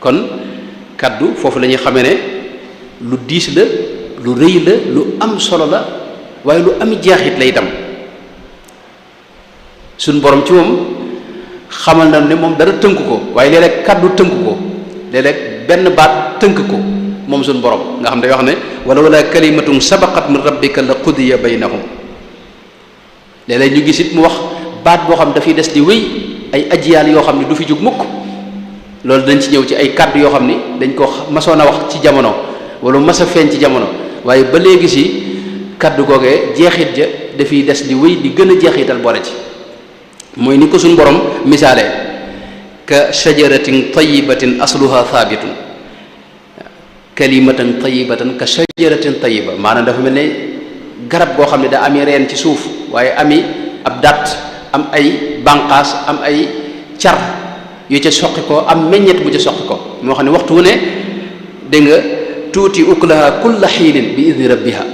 kon kaddu foofu la ñuy xamee ne lu diis la lu rëy la lu am solo la waaye lu ami jeexit la itam suñ borom ci moom xamal na ne moom dara tënk ko waaye léeg-léeg kaddu tënk ko léeg-léeg benn baat tënk ko moom suñ borom nga xam ne day wax ne wala kalimatun sabaqat min rabbika la qudiya baynahum léeg-léeg ñu gis it mu wax baat boo xam ne dafay des di wéy ay ajiyaal yoo xam ne du fi jug mukk loolu dañ ci ñëw ci ay kaddu yoo xam ni dañ ko masoon a wax ci jamono wala mas a feeñ ci jamono waaye ba léegi si kaddu googee jeexit ja dafay des di wéy di gën a jeexital boole ci mooy ni ko suñ borom misaale ka shajaratin tayibatin asluha thabitun kalimatan tayibatan ka shajaratin tayiba maanaam dafa mel ne garab goo xam ne daa amee reen ci suuf waaye ami ab dat am ay banqaas am ay car yu ca soqi ko am meññet bu ca soqi ko moo xam ne waxtu wu ne dégg nga tuuti ukulaha kulla xiinin bi idni rabbiha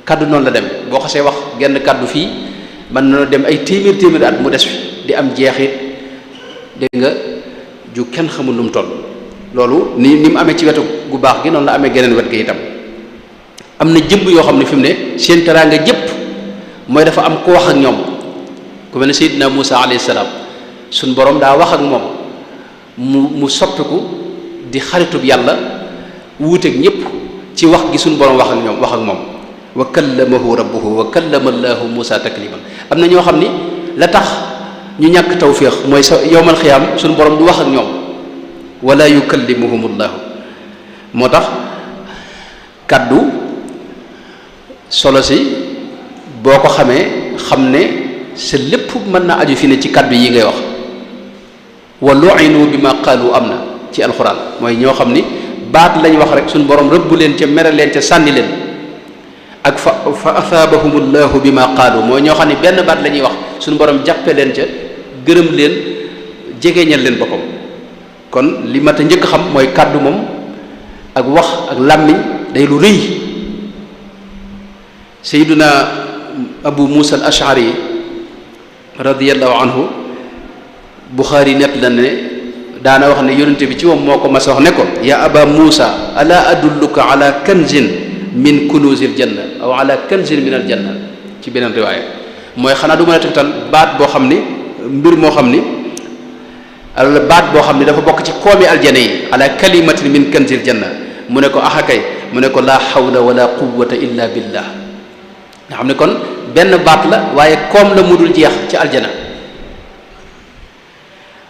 kaddu noonu la dem boo xasee wax genn kaddu fii mën na dem ay téeméer at mu des fi di am jeexit dégg nga ju kenn xamul lu mu toll loolu ni mu amee ci wetu gu baax gi noonu la amee geneen wet gi itam am na jëmb yoo xam ne fi mu ne seen teraanga jëpp mooy dafa am ku wax ak ñoom ku mel ne Seydina Muusa alayhi salaam suñ borom daa wax ak moom mu soppiku di xaritub yàlla wuuteeg ñëpp ci wax gi suñ borom wax ak moom wa kallamahu rabbuhu wa kallama allahu Muusa takliman am na ñoo xam ni la tax ñu ñàkk tawfiix mooy sa yowmal xiyaam suñ borom du wax ak ñoom wala yukallimuhumullahu moo tax kaddu solo si boo ko xamee xam ne sa lépp mën na aju fi ne ci kaddu yi ngay wax wa lu'inu bima qaalu am na ci alxuraan mooy ñoo xam ni baat lañ wax rek suñ borom rëbb leen ca mere leen ca sànni leen ak fa asaabahumullahu bima qaalu mooy ñoo xam ne benn baat la ñuy wax suñ borom jàppe leen ca gërëm leen jegeñal leen boppam kon li mat a njëkk xam mooy kaddu moom ak wax ak làmmiñ day lu rëy sayyiduna abu musa al ashari radiyallahu anhu buxaari net la ne daana wax ne yonente bi ci moom moo ko mas a wax ne ko ya aba musa ala adulluka ala kanzin min kunuzil janna aw ala kanzin min al janna ci beneen riwaaya mooy xanaa du mën a tegtal baat boo xam ni mbir moo xam ni ala baat boo xam ni dafa bokk ci koomi aljana yi ala kalimatin min kanzil janna mu ne ko axakay mu ne ko la hawla wala quwwata illa billah nga xam ne kon benn baat la waaye koom la mu dul jeex ci aljana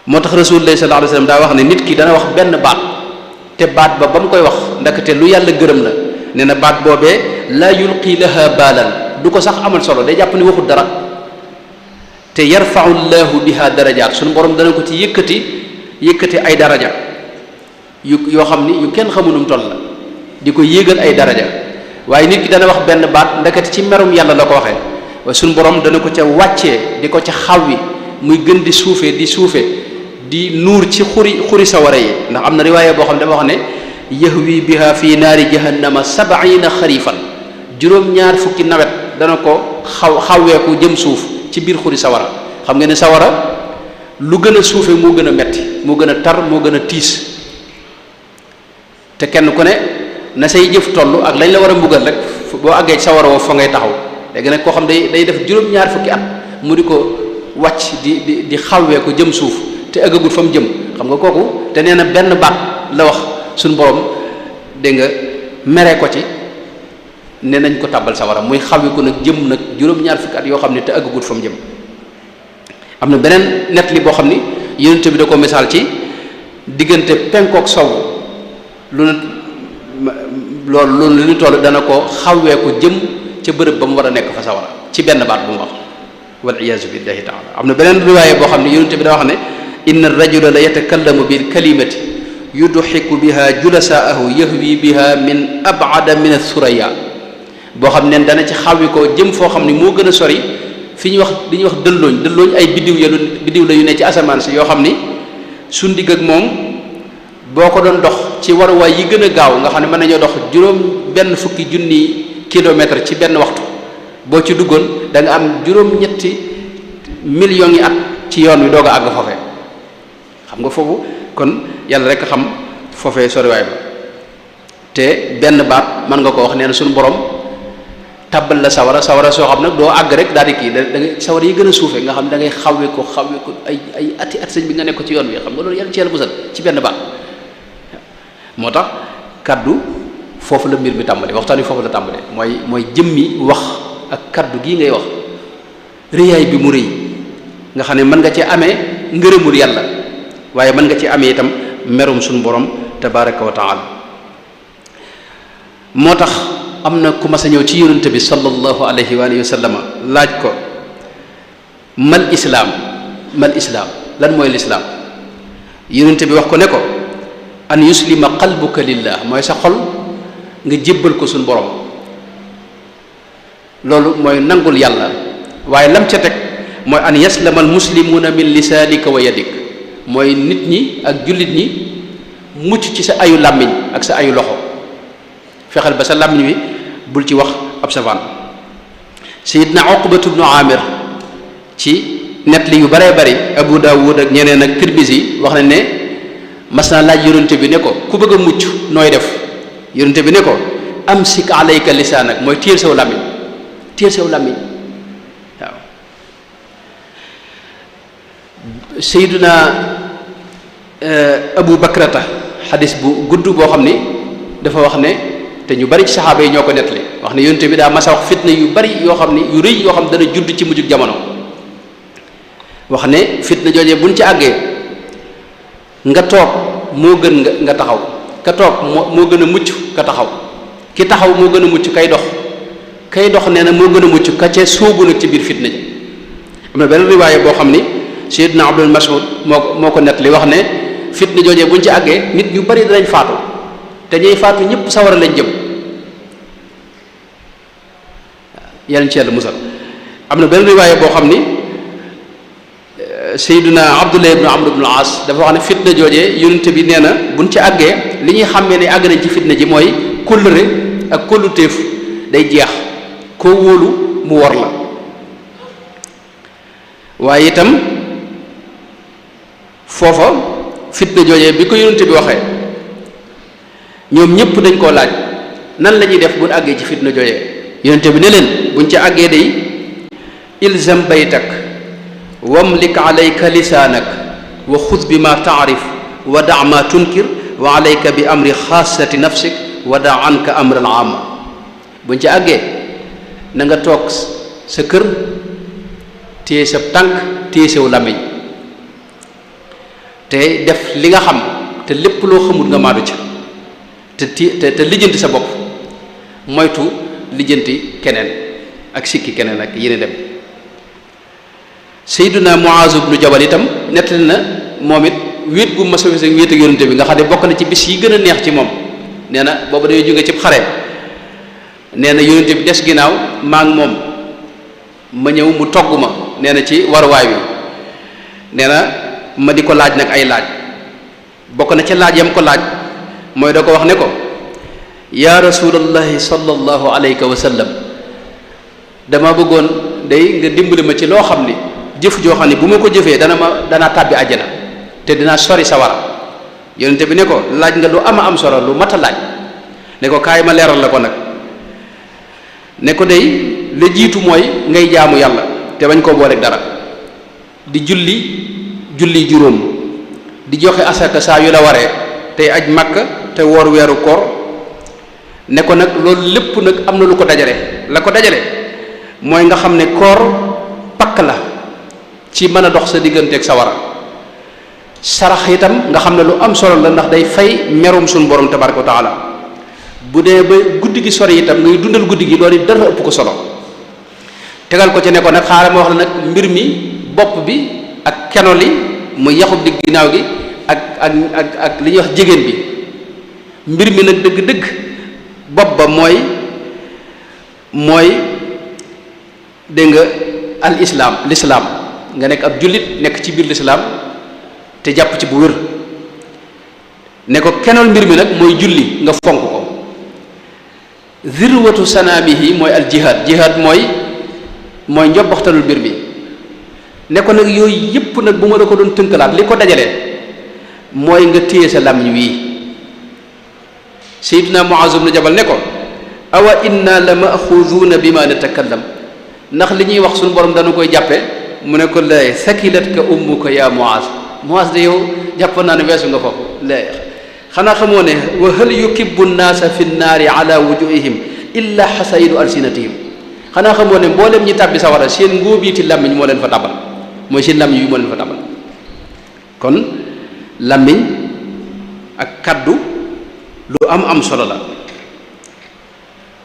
moo tax rasulullah sallallahu alayhi wasallam daa wax ne nit ki dana wax benn baat te baat ba mu koy wax ndakate lu yàlla gërëm la nee na baat boobee la yulqi laha baalan du ko sax amal solo day jàpp ni waxul dara te yarfa'u llahu biha darajaat suñu borom dana ko ci yëkkati ay daraja yoo xam ni yu kenn xamu nu mu toll la di ko yéegal ay daraja waaye nit ki dana wax benn baat ndakate ci merum yàlla la ko waxee waaye suñu borom dana ko ca wàccee di ko ca xawwi muy gën di suufe di nuur ci xuri sawara yi ndax am na riwaaya boo xam ne dafa wax ne yahwi biha fi naari jahannama 70 xarifan juróom-ñaar fukki nawet dana ko xawweeku jëm suuf ci biir xuri sawara xam nga ne sawara lu gën a suufe moo gën a metti moo gën a tar moo gën a tiis te kenn ku ne na say jëf toll ak lañ la war a mbugal rek boo àggee sawara woo fa ngay taxaw léegi nag koo xam day def juróom-ñaar fukki at mu di ko wàcc di xawwee ko jëm suuf te ëggagut fa mu jëm xam nga kooku te nee na benn baat la wax suñ borom dégg nga mere ko ci ne nañ ko tàbbal sawara muy xawwi ko nag jëm nag juróom-ñaar fukki at yoo xam ne te ëggagut fa mu jëm am na beneen nett li boo xam ni yonent bi da ko misaal ci diggante penkook sow loolu lu ñu toll dana ko xawwee ko jëm ca bërëb ba mu war a nekk fa sawara ci benn baat bu mu wax wal iyaazu billahi taala am na beneen riwaaya boo xam ne yonent bi da wax ne inna rajula la yatakallamu bil kalimati yudxiku biha julasaahu yahwi biha min abada min athuraya boo xam ne dana ci xawwi ko jëm foo xam ne moo gën a sori fi ñuy wax li ñuy wax dëllooñ ay biddiw la yu ne ci asamaan si yoo xam ni su ndigg ak moom boo ko doon dox ci waruwaay yi gën a gaaw nga xam ne mën nañoo dox juróom benn fukki junni kilomètre ci benn waxtu boo ci duggoon da nga am juróom-ñetti millions yi at ci yoon wi doog a àgg foofee xam nga foofu kon yàlla rek xam foofee soriwaay ba te benn baat mën nga ko wax nee na suñu borom tàbbal la sawara soo xam nag doo àgg rek daal di kii da ngay sawara yi gën a suufee nga xam ne da ngay xawwe ko ay ati at sëñ bi nga nekk ko ci yoon wi xam nga loolu yàlla ci yàlla musal ci benn baat moo tax kaddu foofu la mbir mi tàmbale waxtaan wi foofu la tàmbale mooy jëmmi wax ak kaddu gii ngay wax rëyaay bi mu rëy nga xam ne mën nga ci amee ngërëmul yàlla waaye mën nga ci amee itam merum suñu borom tabaraka wa taala moo tax am na ku mas a ñëw ci yonente bi sallallahu alayhi wa alihi wa sallama laaj ko mal islaam lan mooy lislaam yonente bi wax ko ne ko an yuslima qalbuka lillah mooy sa xol nga jébbal ko suñu borom loolu mooy nangul yàlla waaye lam ca teg mooy an yaslama al muslimuuna min lisaanika wa yadik mooy nit ñi ak jullit ñi mucc ci sa ayu làmmiñ ak sa ayu loxo fexeel ba sa làmmiñ wi bul ci wax ab savaan sayidna uqbatu bnu amir ci nettali yu baree bari abu daawud ak ñeneen ak tirmisi wax nañ ne mas naa laaj yonente bi ne ko ku bëgg a mucc nooy def yonente bi ne ko amsik alayka lisaanak mooy téel saw làmmiñ waaw sayyiduna abu bakrata xadis bu gudd boo xam ni dafa wax ne te ñu bari ci saxaaba yi ñoo ko nettali wax ne yonente bi daa masa wax fitna yu bari yoo xam ni yu rëy yoo xam dana judd ci mujjug jamono wax ne fitna joojee buñ ci àggee nga toog moo gën nga taxaw ka toog moo gën a mucc ka taxaw ki taxaw moo gën a mucc kay dox nee na moo gën a mucc ka ca sóobu nag ci biir fitna ji am na benn riwaaye boo xam ni Seydina Abdul Mas'ud moo ko nettali wax ne fitna joojee buñ ci àggee nit ñu bari danañ faatu te ñuy faatu ñëpp sawara lañ jëm yàlla ci yàlla musal am na benn riwaaye boo xam ni Seydina Abdullah ibn Amr ibn al-As dafa wax ne fitna joojee yonente bi nee na buñ ci àggee li ñuy xàmmee ne àgg nañ ci fitna ji mooy kóllëre ak kólluteef day jeex koo wóolu mu wor la waaye itam foofa fitna joojee bi ko yonente bi waxee ñoom ñëpp dañ koo laaj nan la ñuy def buñ àggee ci fitna joojee yonente bi ne leen buñ ci àggee day ilzam baytak wamlik alayka lisaanak wa xud bi ma taarif wa da ma tunkir wa alayka bi amri xaasati nafsik wa da anka amra al aama buñ ci àggee na nga toog sa kër téye sa tànk téye saw làmmiñ te def li nga xam te lépp loo xamul nga maadu ca te lijjanti sa bopp moytu lijjanti keneen ak sikki keneen ak yéene dem Seydina Muaz ibnu Jabal itam nettali na moom it wéet gu ma sofise wéet ak yonente bi nga xam ne bokk na ci bis yi gën a neex ci moom nee na booba dañoo jóge cib xare nee na yonente bi des ginnaaw maa ngi moom ma ñëw mu togg ma nee na ci waruwaay wi nee na ma di ko laaj nag ay laaj bokk na ca laaj yam ko laaj mooy da ko wax ne ko yaa rasulallahi sallallahu alayhi wa sallam dama bëggoon day nga dimbali ma ci loo xam ni jëf joo xam ne bu ma ko jëfee danaa tàbbi àjjana te dinaa sori sawara yonente bi ne ko laaj nga lu am solo lu mat a laaj ne ko kaay ma leeral la ko nag ne ko day la jiitu mooy ngay jaamu yàlla te bañ koo booleeg dara di julli juróom di joxe asaka saa yu la waree tey aj Makka te woor weeru koor ne ko nag loolu lépp nag am na lu ko dajale la ko dajale mooy nga xam ne koor pakk la ci mën a dox sa digganteeg sawara sarax itam nga xam ne lu am solo la ndax day fay merum suñu borom tabaraka wa taala bu dee ba guddi gi sori itam ngay dundal guddi gi loolu dara ëpp ko solo tegal ko ci ne ko nag xaaral ma wax la nag mbir mi bopp bi ak keno li muy yaxub di ginnaaw gi ak li ñuy wax jigéen bi mbir mi nag dëgg-dëgg bopp ba mooy dégg nga al islaam lislaam nga nekk ab jullit nekk ci biir lislaam te jàpp ci bu wér ne ko kenool mbir mi nag mooy julli nga fonk ko zirwatu sanaamihi mooy al jihaad mooy njobbaxtalul mbir mi ne ko nag yooyu yépp nag bu ma la ko doon tënkalaat li ko dajale mooy nga téye sa làmmiñ wii Seydina Muaz ibn Jabal ne ko awa inna la maxuduuna bi ma natakallam ndax li ñuy wax suñu borom dañu koy jàppe mu ne ko lay sakilat ka ummuka ya Muaz Muaz de yow jàpp naa ne weesu nga foofu lay xanaa xamoo ne wa hal yukibbu nnaasa fi nnaari ala wujuhihim illa xasaidu alsinatihim xanaa xamoo ne mboolem ñi tàbbi sawara seen ngóobiiti làmmiñ moo leen fa tabal mooy seen làmmiñ yi moo leen fa tabal kon làmmiñ ak kaddu lu am solo la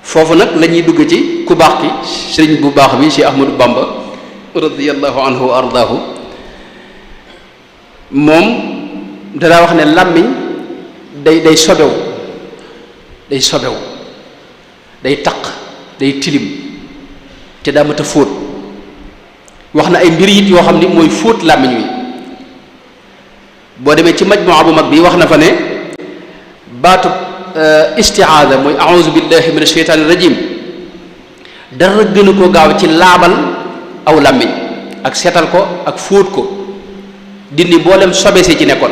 foofu nag la ñuy dugg ci ku baax ki sëriñ bu baax bi Cheikh Ahmadou Bamba radiyallahu anhu wa ardaahu moom danaa wax ne làmmiñ day sobew day taq day tilim te daa mat a fóot wax na ay mbir it yoo xam ni mooy fóot làmmiñ wi boo demee ci majmuwa bu mag bi wax na fa ne baatu istiaada mooy auzu billahi min asheytaani rajim dara gënu ko gaaw ci laabal aw làmmiñ ak seetal ko ak fóot ko dindi mboolem sobe si ci nekkoon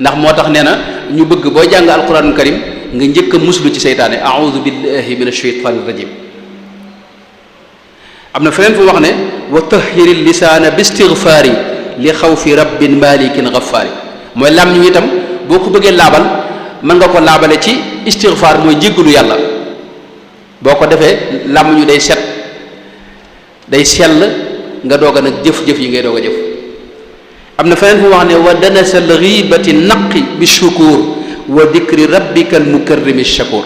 ndax moo tax nee na ñu bëgg booy jàng alquranul karim nga njëkk a muslu ci seytaane auzu billahi min asheytaani rajim am na feneen fu wax ne wa tahiri lisaana bi istigfaari li xawfi rabbin malikin ghafaari mooy làmmiñ wi itam boo ko bëggee laabal mën nga ko laabale ci istigfaar mooy jéggalu yàlla boo ko defee làmmiñ wi day set day sell nga doog a nag jëf-jëf yi ngay doog a jëf am na feneen fu wax ne wa danasal ghibati naqi bi shukur wa dikri rabbika al mukarrimi shakur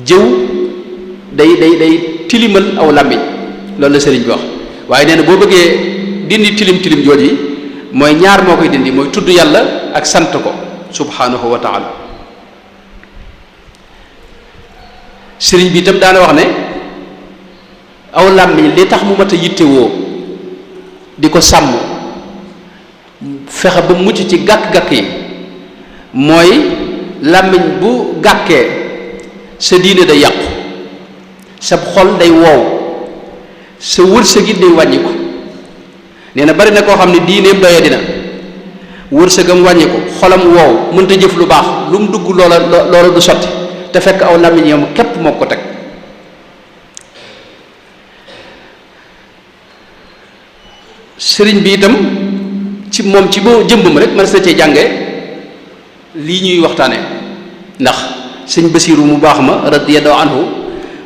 jëw day tilimal aw làmmiñ loolu la sëriñ bi wax waaye nee na boo bëggee dindi tilim jooj yi mooy ñaar moo koy dindi mooy tudd yàlla ak sant ko subhanahu wa taala sëriñ bi itam daana wax ne aw làmmiñ li tax mu mat a yittewoo di ko sàmm fexe ba mucc ci gàkk-gàkk yi mooy làmmiñ bu gàkkee sa diine day yàqu sa xol day woow sa wërsëg it day wàññiku nee na bari na koo xam ne diineem doye dina wërsëgam wàññiku xolam woow mënta jëf lu baax lu mu dugg loola du sotti te fekk aw làmmiñ yam képp moo ko teg sëriñ bi itam ci moom ci boo jëmbam rek man sa cee jànge lii ñuy waxtaane ndax sëñ Basiiru mu baax ma radiyallahu anhu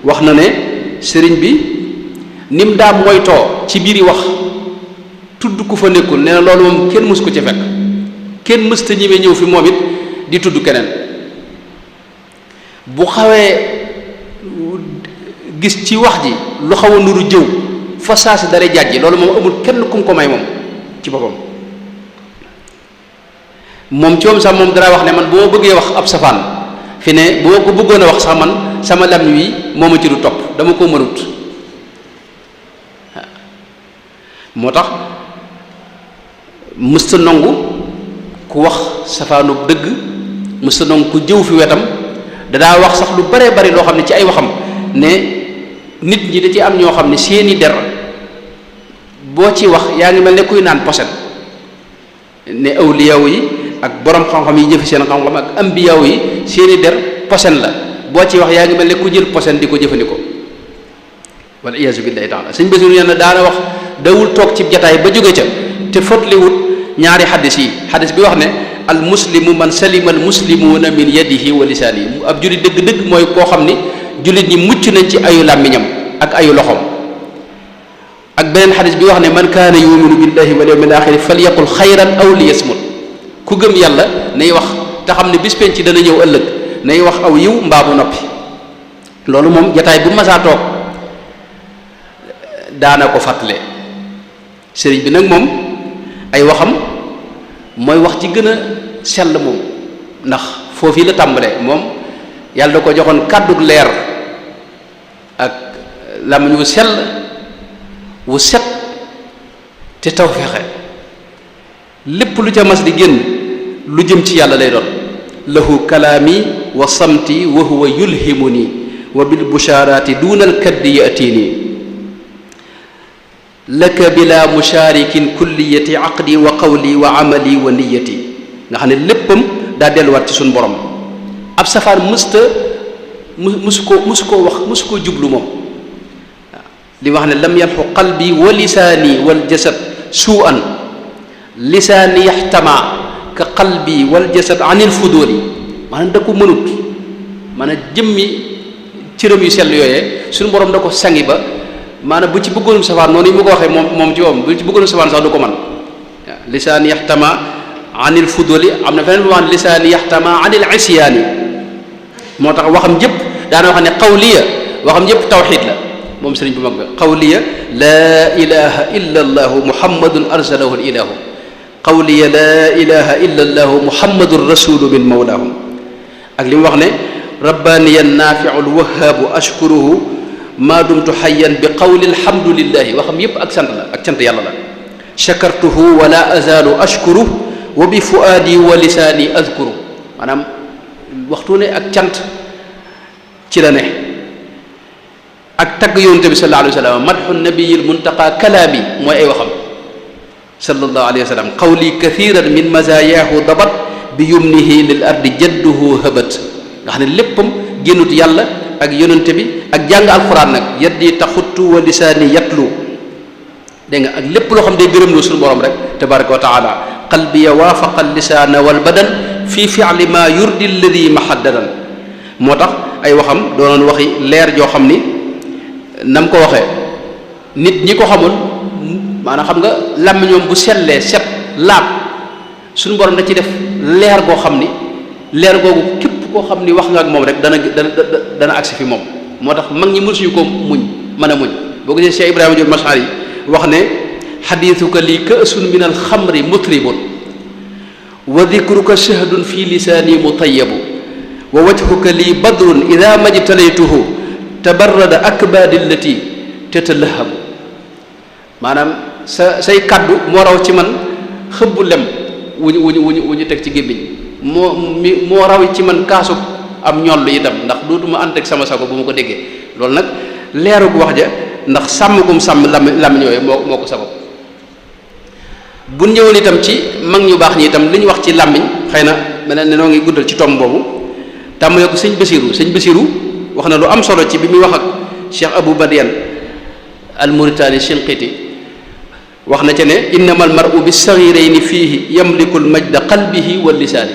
wax na ne sëriñ bi nim daa moytoo ci biir yi wax tudd ku fa nekkul nee na loolu moom kenn mës ko ci fekk kenn mës ta ñëwee ñëw fi moom it di tudd keneen bu xawee gis ci wax ji lu xaw a nuru jëw fa saa si dara jàjji loolu moom amul kenn kum ko may moom ci boppam moom ci moom sax moom dara wax ne man bu ma bëggee wax ab safaan fi ne bu ma ko bëggoon a wax sax man sama lam wi moo ma ci du topp dama ko mënut moo tax mësta nangu ku wax safaanub dëgg mësta nangu ku jëw fi wetam dadaa wax sax lu bare bari loo xam ne ci ay waxam ne nit ñi da ci am ñoo xam ne seeni der boo ci wax yaa ngi mel ne kuy naan posen ne awliyaaw yi ak borom xam-xam yi jëfe seen xam-xam ak ambiyaaw yi seeni der posen la boo ci wax yaa ngi mel ne ku jël posen di ko jëfandikoo wala iyaazu billahi taala sëñ Basiru nee na daana wax dawul toog ci jataay ba jóge ca te fotliwut ñaari xaddis yi xaddis bi wax ne al muslimu man salima al muslimuuna min yadihi wa lisaanihi ab jullit dëgg-dëgg mooy koo xam ni jullit ñi mucc nañ ci ayu làmmiñam ak ayu loxom ak beneen xadis bi wax ne man kaana yuminu billahi wal yawmil axiri falyaqul xayran aw liyasmut ku gëm yàlla nay wax te xam ne bis penc dana ñëw ëllëg nay wax aw yiw mbaa bu noppi loolu moom jataay bu masaa toog daana ko fàttale sëriñ bi nag moom ay waxam mooy wax ci gën a sell moom ndax foofii la tàmbalee moom yàlla da ko joxoon kàddug leer ak làmmiñ wu sell wu set te taw fexe lépp lu ca mas di génn lu jëm ci yàlla lay doon lahu kalaami wa samti wa huwa yulhimuni wa bil busharati duunal kaddi yatini laka bila musharikin kulliyati aqdi wa qawli wa amali wa niyati nga xam ne léppam daa delluwaat ci suñu borom ab safaan musu koo wax musu koo jublu moom li wax ne lam yalxu qalbi wa lisaani wal jasad suu'an lisaani yaxtama ka qalbi wal jasad anil fuduli maanaam da ko mënut maanaam jëmmi cëram yu sell yooyee suñu borom da ko sangi ba maanaam bu ci bëggoonum safaan noonu yi mu ko waxee moom ci moom bu ci bëggoonum safaan sax du ko man waaw lisaani yaxtama anil fuduli am na feneen bu wax lisaani yaxtama anil isyaani moo tax waxam jëpp daana wax ne qawliya waxam jëpp tawxid la moom sëriñ bu mag ba qawliya laa ilaha illa allahu muhammadun arsalahu ilahu qawliya laa ilaha illa allahu muhammadun rasulu min mawlaahum ak li mu wax ne rabbaniya naafiu lwahaabu ashkuruhu maa dumtu xayyan bi qawli alhamdulillahi waxam yépp ak sant la ak cant yàlla la shakartuhu wala azaalu ashkuruhu wa bi fuaadi wa lisaani adkuru maanaam waxtu ne ak cant ci la ne ak tagg yonent bi sallallahu alayhi wa sallam madxu nabiyil muntaqa kalaami mooy ay waxam sallallahu alayhi wa sallam qawli kathiran min mazayaahu dabat bi yumnihi lil ardi jadduhu habat nga xam ne léppam génnut yàlla ak yonent bi ak jàng alquran nag yaddi taxuttu wa lisaani yatlu dégg nga ak lépp loo xam day gërëm lu suñu borom rek tabaraka wa taala qalbiya waafaqa lisaana wal badan fi fi'li ma yurdi alladi mahaddadan moo tax ay waxam doonoon waxi leer joo xam ni nam ko waxee nit ñi ko xamul maanaam xam nga làmmiñoom bu sellee set laab suñu borom da ci def leer goo xam ni leer googu képp koo xam ni wax nga ak moom rek dana agsi fi moom moo tax mag ñi mësuñu ko muñ mën a muñ boo gisee Cheikh Ibrahima Diop Mashari wax ne xadiisuka lii ka'sun min alxamri mutribun wa dikruka shahdun fi lisaani mutayyabu wa wajhuka lii badrun ida majtalaytuhu tabarrada akbaadi allati tatalahabu maanaam say kaddu moo raw ci man xëbbu lem wu ñu teg ci gémmiñ moo raw ci man kaasu am ñoll itam ndax dootuma ànd ak sama sago bu ma ko déggee loolu nag leerug wax ja ndax sàmm gum sàmm làmmiñ yooyu moo ko sabab bu ñëwoon itam ci mag ñu baax ñi itam li ñu wax ci làmmiñ xëy na mel ne noo ngi guddal ci tomb boobu tàmmalee ko sëñ Basiru wax na lu am solo ci bi muy wax ak Cheikh Abou Badiane al Mauritani Shinqiti wax na ca ne innamal mar'u bi saghirayni fiihi yamliku al majda qalbihi wa lisaani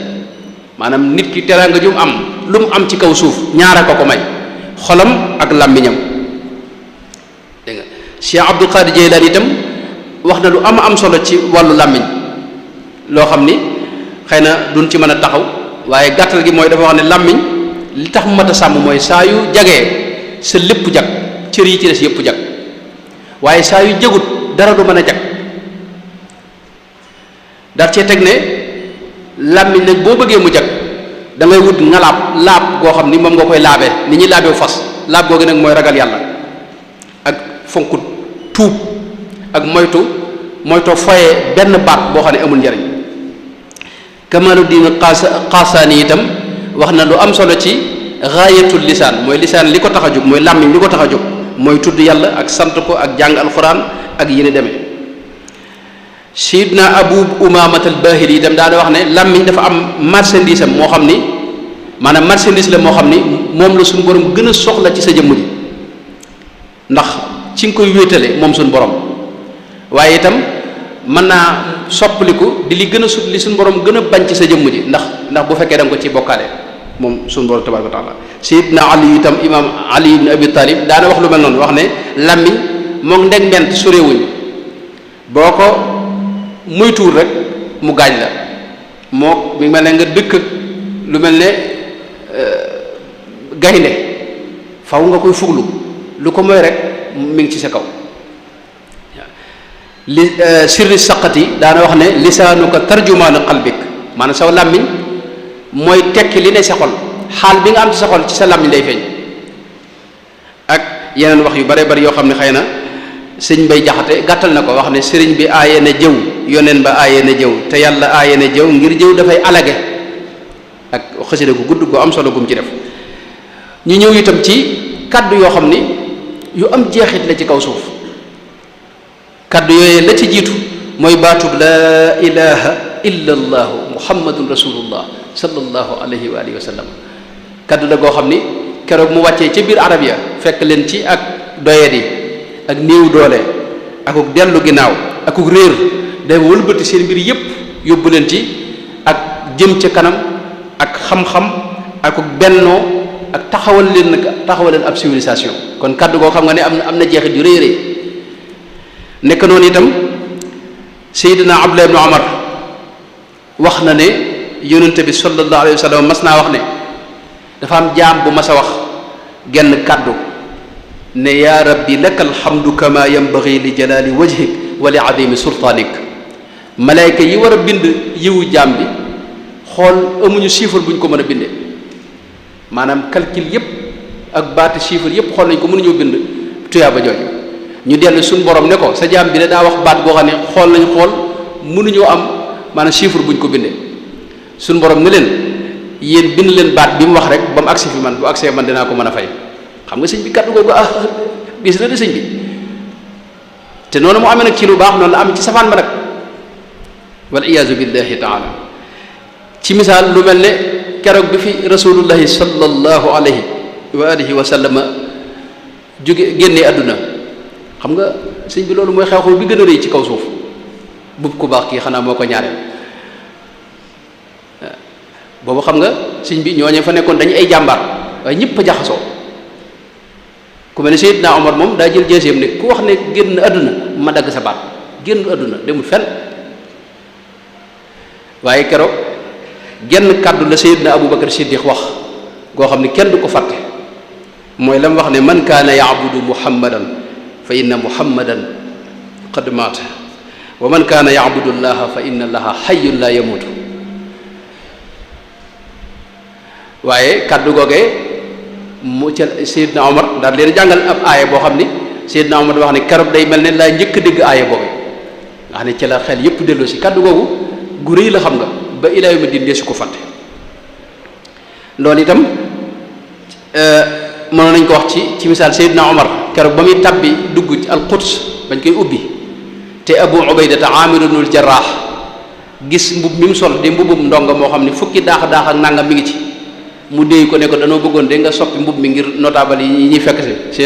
maanaam nit ki teraanga ju am lu mu am ci kaw suuf ñaara ko may xolam ak làmmiñam dégg nga Cheikh Abdul Qadir Jeylaani itam wax na lu am solo ci wàllu làmmiñ loo xam ni xëy na duñ ci mën a taxaw waaye gàttal gi mooy dafa wax ne làmmiñ li tax mu mat a sàmm mooy saa yu jagee sa lépp jag cër yi ci des yëpp jag waaye saa yu jagut dara du mën a jag dar cee teg ne làmmiñ nag boo bëggee mu jag da ngay wut ngalaab laab goo xam ni moom nga koy laabee ni ñuy laabeewu fas laab googu nag mooy ragal yàlla ak fonku tuub ak moytoo foye benn baat boo xam ne amul njariñ Kamaluddin Qasaani itam wax na lu am solo ci gaayatul lisaan mooy lisaan li ko tax a jóg mooy làmmiñ li ko tax a jóg mooy tudd yàlla ak sant ko ak jàng alxuraan ak yéni demee Sayyidna Abu Umaamata al-Baahili itam daana wax ne làmmiñ dafa am marchandise am moo xam ni maanaam marchandise la moo xam ni moom la suñu borom gën a soxla ci sa jëmm ji ndax ci nga koy wéetale moom suñu borom waaye itam mën naa soppaliku di li gën a sut li suñu borom gën a bañ ci sa jëmm ji ndax bu fekkee da nga ko ci bokkaale moom suñu borom tabaraka wa taala Sayyidna Ali itam imam Ali ibn Abi Talib daana wax lu mel noonu wax ne làmmiñ moom ndeg mbent sorewuñ boo ko muy tuur rek mu gaañ la moo mi mel ne nga dëkk lu mel ne gaynde faw nga koy fuglu lu ko mooy rek mi ngi ci sa kaw li sirri saqati daana wax ne lisaanuka tarjumaanu qalbik maanaam saw làmmiñ mooy tekki li ne sa xol xaal bi nga am ci sa xol ci sa làmmiñ lay feeñ ak yeneen wax yu bare bari yoo xam ne xëy na sëñ Bay Jaxate gàttal na ko wax ne sëriñ bi aaye na jëw yoneen ba aaye na jëw te yàlla aaye na jëw ngir jëw dafay alage ak xasida gu gudd gu am solo gum ci def ñu ñëw itam ci kaddu yoo xam ni yu am jeexit la ci kaw suuf kaddu yooyee la ci jiitu mooy baatub laa ilaha illa allahu muhammadun rasulullah sallallahu alayhi wa alihi wa sallam kaddu la goo xam ni keroog mu wàccee ca biir arab ya fekk leen ci ak doyadi ak néew doole akuk dellu ginnaaw akuk réer day wëlbati seen mbir yépp yóbbu leen ci ak jëm ca kanam ak xam-xam akuk bennoo ak taxawal leen ab civilisation kon kaddu goo xam nga ne am na jeexit yu rëy rëy nekk noonu itam Seydina Abdullah ibn Umar wax na ne yonente bi sallallahu alayhi wa sallam mas naa wax ne dafa am jaam bu mas a wax genn kaddu ne yaa rabbi laka alhamdu kama yanbaghi li jalali wajhik wa li adimi sultanik malayka yi war a bind yiwu jaam bi xool amuñu chiffre bu ñu ko mën a bindee maanaam calcul yépp ak baati chiffre yépp xool nañ ko mënuñoo bind tuyaaba jooju ñu dellu suñu borom ne ko sa jaam bi ne daa wax baat boo xam ne xool mënuñoo am maanaam chiffre bu ñu ko bindee suñu borom ne leen yéen bind leen baat bi mu wax rek ba mu agsi fi man bu agsee man dinaa ko mën a fay xam nga sëñ bi kaddu googu bis la de sëñ bi te noonu mu amee nag ci lu baax noonu la am ci safaan ba nag wal iyaazu billahi taala ci misaal lu mel ne keroog bi fi rasulullahi sallallahu alayhi wa alihi wa sallama jóge génnee àdduna xam nga sëñ bi loolu mooy xew-xew bi gën a rëy ci kaw suuf bub ku baax kii xanaa moo ko ñaareel boobu xam nga sëñ bi ñooñee fa nekkoon dañu ay jàmbaar waaye ñëpp a jaxasoo ku mel ne Seydina Omar moom daa jël jeeseem ne ku wax ne génn àdduna ma dagg sa baat génn àdduna demul fenn waaye keroog genn kàddu la Seydina Abubakar Siddiq wax goo xam ne kenn du ko fàtte mooy la mu wax ne man kaana yaabudu muhammadan fa inna muhammadan qad maata wa man kaana yaabudu llaha fa inna allaha hayyun la yamuutu waaye kàddu googee mu ca Seydina Omar daal leen jàngal ab aaya boo xam ni Seydina Omar wax ne keroog day mel ne laa njëkk a dégg aaya boobu nga xam ne ci la xel yépp delloo si kàddu googu gu rëy la xam nga ba ilaa yawmi diin su ko fàtte loolu itam mënoon nañ ko wax ci misaal Seydina Omar keroog ba muy tabbi dugg ci al-Quds bañ koy ubbi te Abu Ubaydata Aamir ibnul Jarraax gis mbub mi mu sol di mbubum ndongo moo xam ne fukki daax ak nangam mi ngi ci mu déy ko ne ko danoo bëggoon de nga soppi mbub mi ngir notable yi ñuy fekk si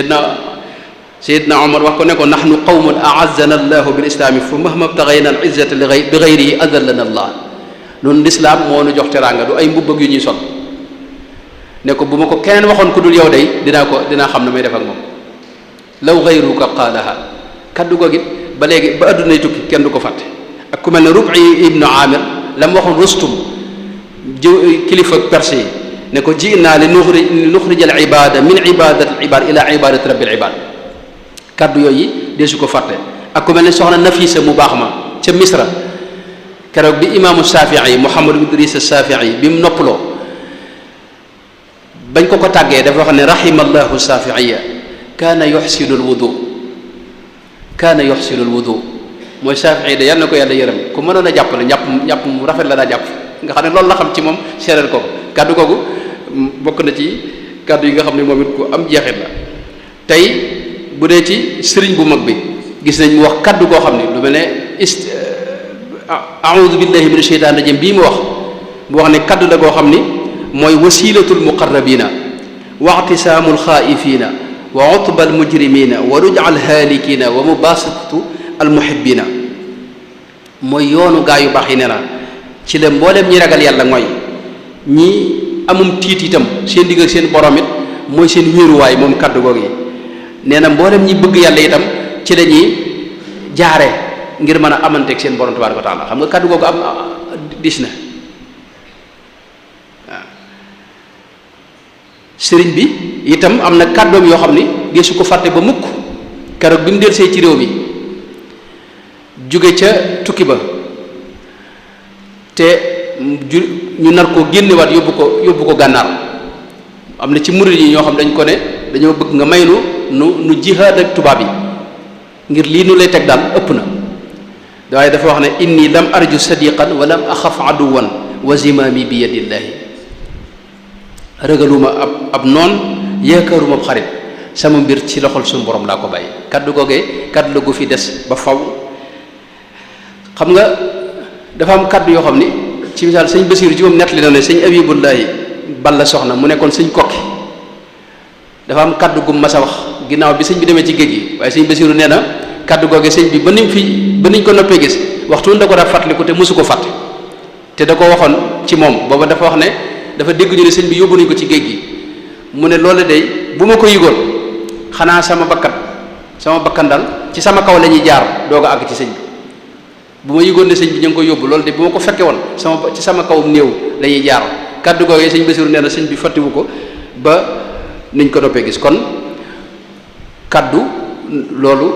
Seydina Omar wax ko ne ko nahnu qawmun a'azzana allahu bil islaami fa mahma btaghayna al izzata bi ghayrihi adallana allah noonu lislaam moo nu jox teraanga du ay mbubb ak yu ñuy sol ne ko bu ma ko keneen waxoon ku dul yow day dinaa xam ne may def ak moom law ghayruka qaalaha kaddu googu it ba léegi ba addunay tukki kenn du ko fàtte ak ku mel ne Rub'i ibnu Amir la mu waxoon Rustum kilifa perse yi ne ko ji'naa li nuxrija al ibada min ibadati al ibad ila ibadati rabbil ibad kaddu yooyu deesu ko fàtte ak ku mel ne soxna Nafisa mu baax ma ca Misra keroog bi imaamu Shafii Muhammad ibn Idris Shafii bi mu noppaloo bañ ko tàggee dafa wax ne rahimallahu Shafiiya kaana yuxsinu alwudu mooy Shafii de yal na ko yàlla yërëm ku mënoon a jàppale njàpp mu rafet la daa jàpp nga xam ne loolu la xam ci moom seeral ko kaddu googu bokk na ci kaddu yi nga xam ne moom it ku am jeexit la tey bu dee ci sëriñ bu mag bi gis nañ mu wax kaddu goo xam ne lu mel ne a'udhu billahi minash shaytanir rajim bii mu wax ne kaddu la goo xam ni mooy wasilatul muqarrabina wa i'tisamul xaa'ifina wa utbal mujrimina wa ruj'al halikina wa mubasatatu al muhibbina mooy yoonu gaa yu baax yi ne na ci la mbooleem ñi ragal yàlla mooy ñi amum tiit itam seen digg ak seen borom it mooy seen wéeruwaay moom kaddu googu yi nee na mboolem ñi bëgg yàlla itam ci la ñuy jaare ngir mën a amanteeg seen borom tabaaraka wa taala xam nga kaddu googu am dis na waaw sëriñ bi itam am na kàddoom yoo xam ni deesu ko fàtte ba mukk keroog bi mu delsee ci réew mi jóge ca tukki ba te ñu nar koo génnewaat yóbbu ko gànnaar am na ci murid yi ñoo xam dañ ko ne dañoo bëgg nga may nu jihaad ak tubaab yi ngir lii nu lay teg daal ëpp na waaye dafa wax ne inni lam arju sadiqan wa lam axaf aduwan wa zimaami bi yadillaahi ragaluma ab noon yaakaaruma ab xarit sama mbir ci loxol suñu borom laa ko bàyyi kaddu googee kaddu la gu fi des ba faw xam nga dafa am kaddu yoo xam ni ci misaal sëñ Basiiru ci moom nettali na ne sëñ Abibullaahi Balla Soxna mu nekkoon sëñ Kokki dafa am kaddu gum mas a wax ginnaaw bi sëñ bi demee ci géej gi waaye sëñ Basiru nee na kaddu googe sëñ bi ba niñ ko noppee gis waxtu da ko daa fàttaliku te mosu ko fàtte te da ko waxoon ci moom booba dafa wax ne dafa dégg ñu ne sëñ bi yóbbu nañ ko ci géej gi mu ne loolu de bu ma ko yëgoon xanaa sama bakkan dal ci sama kaw la ñuy jaar doog a àgg ci sëñ bi bu ma yëgoon ne sëñ bi ñu ngi koy yóbbu loolu de bu ma ko fekke woon ci sama kawum néew la ñuy jaar kaddu googee sëñ Basiru nee na sëñ bi fàttiwu ko ba niñ ko noppee gis kon kaddu loolu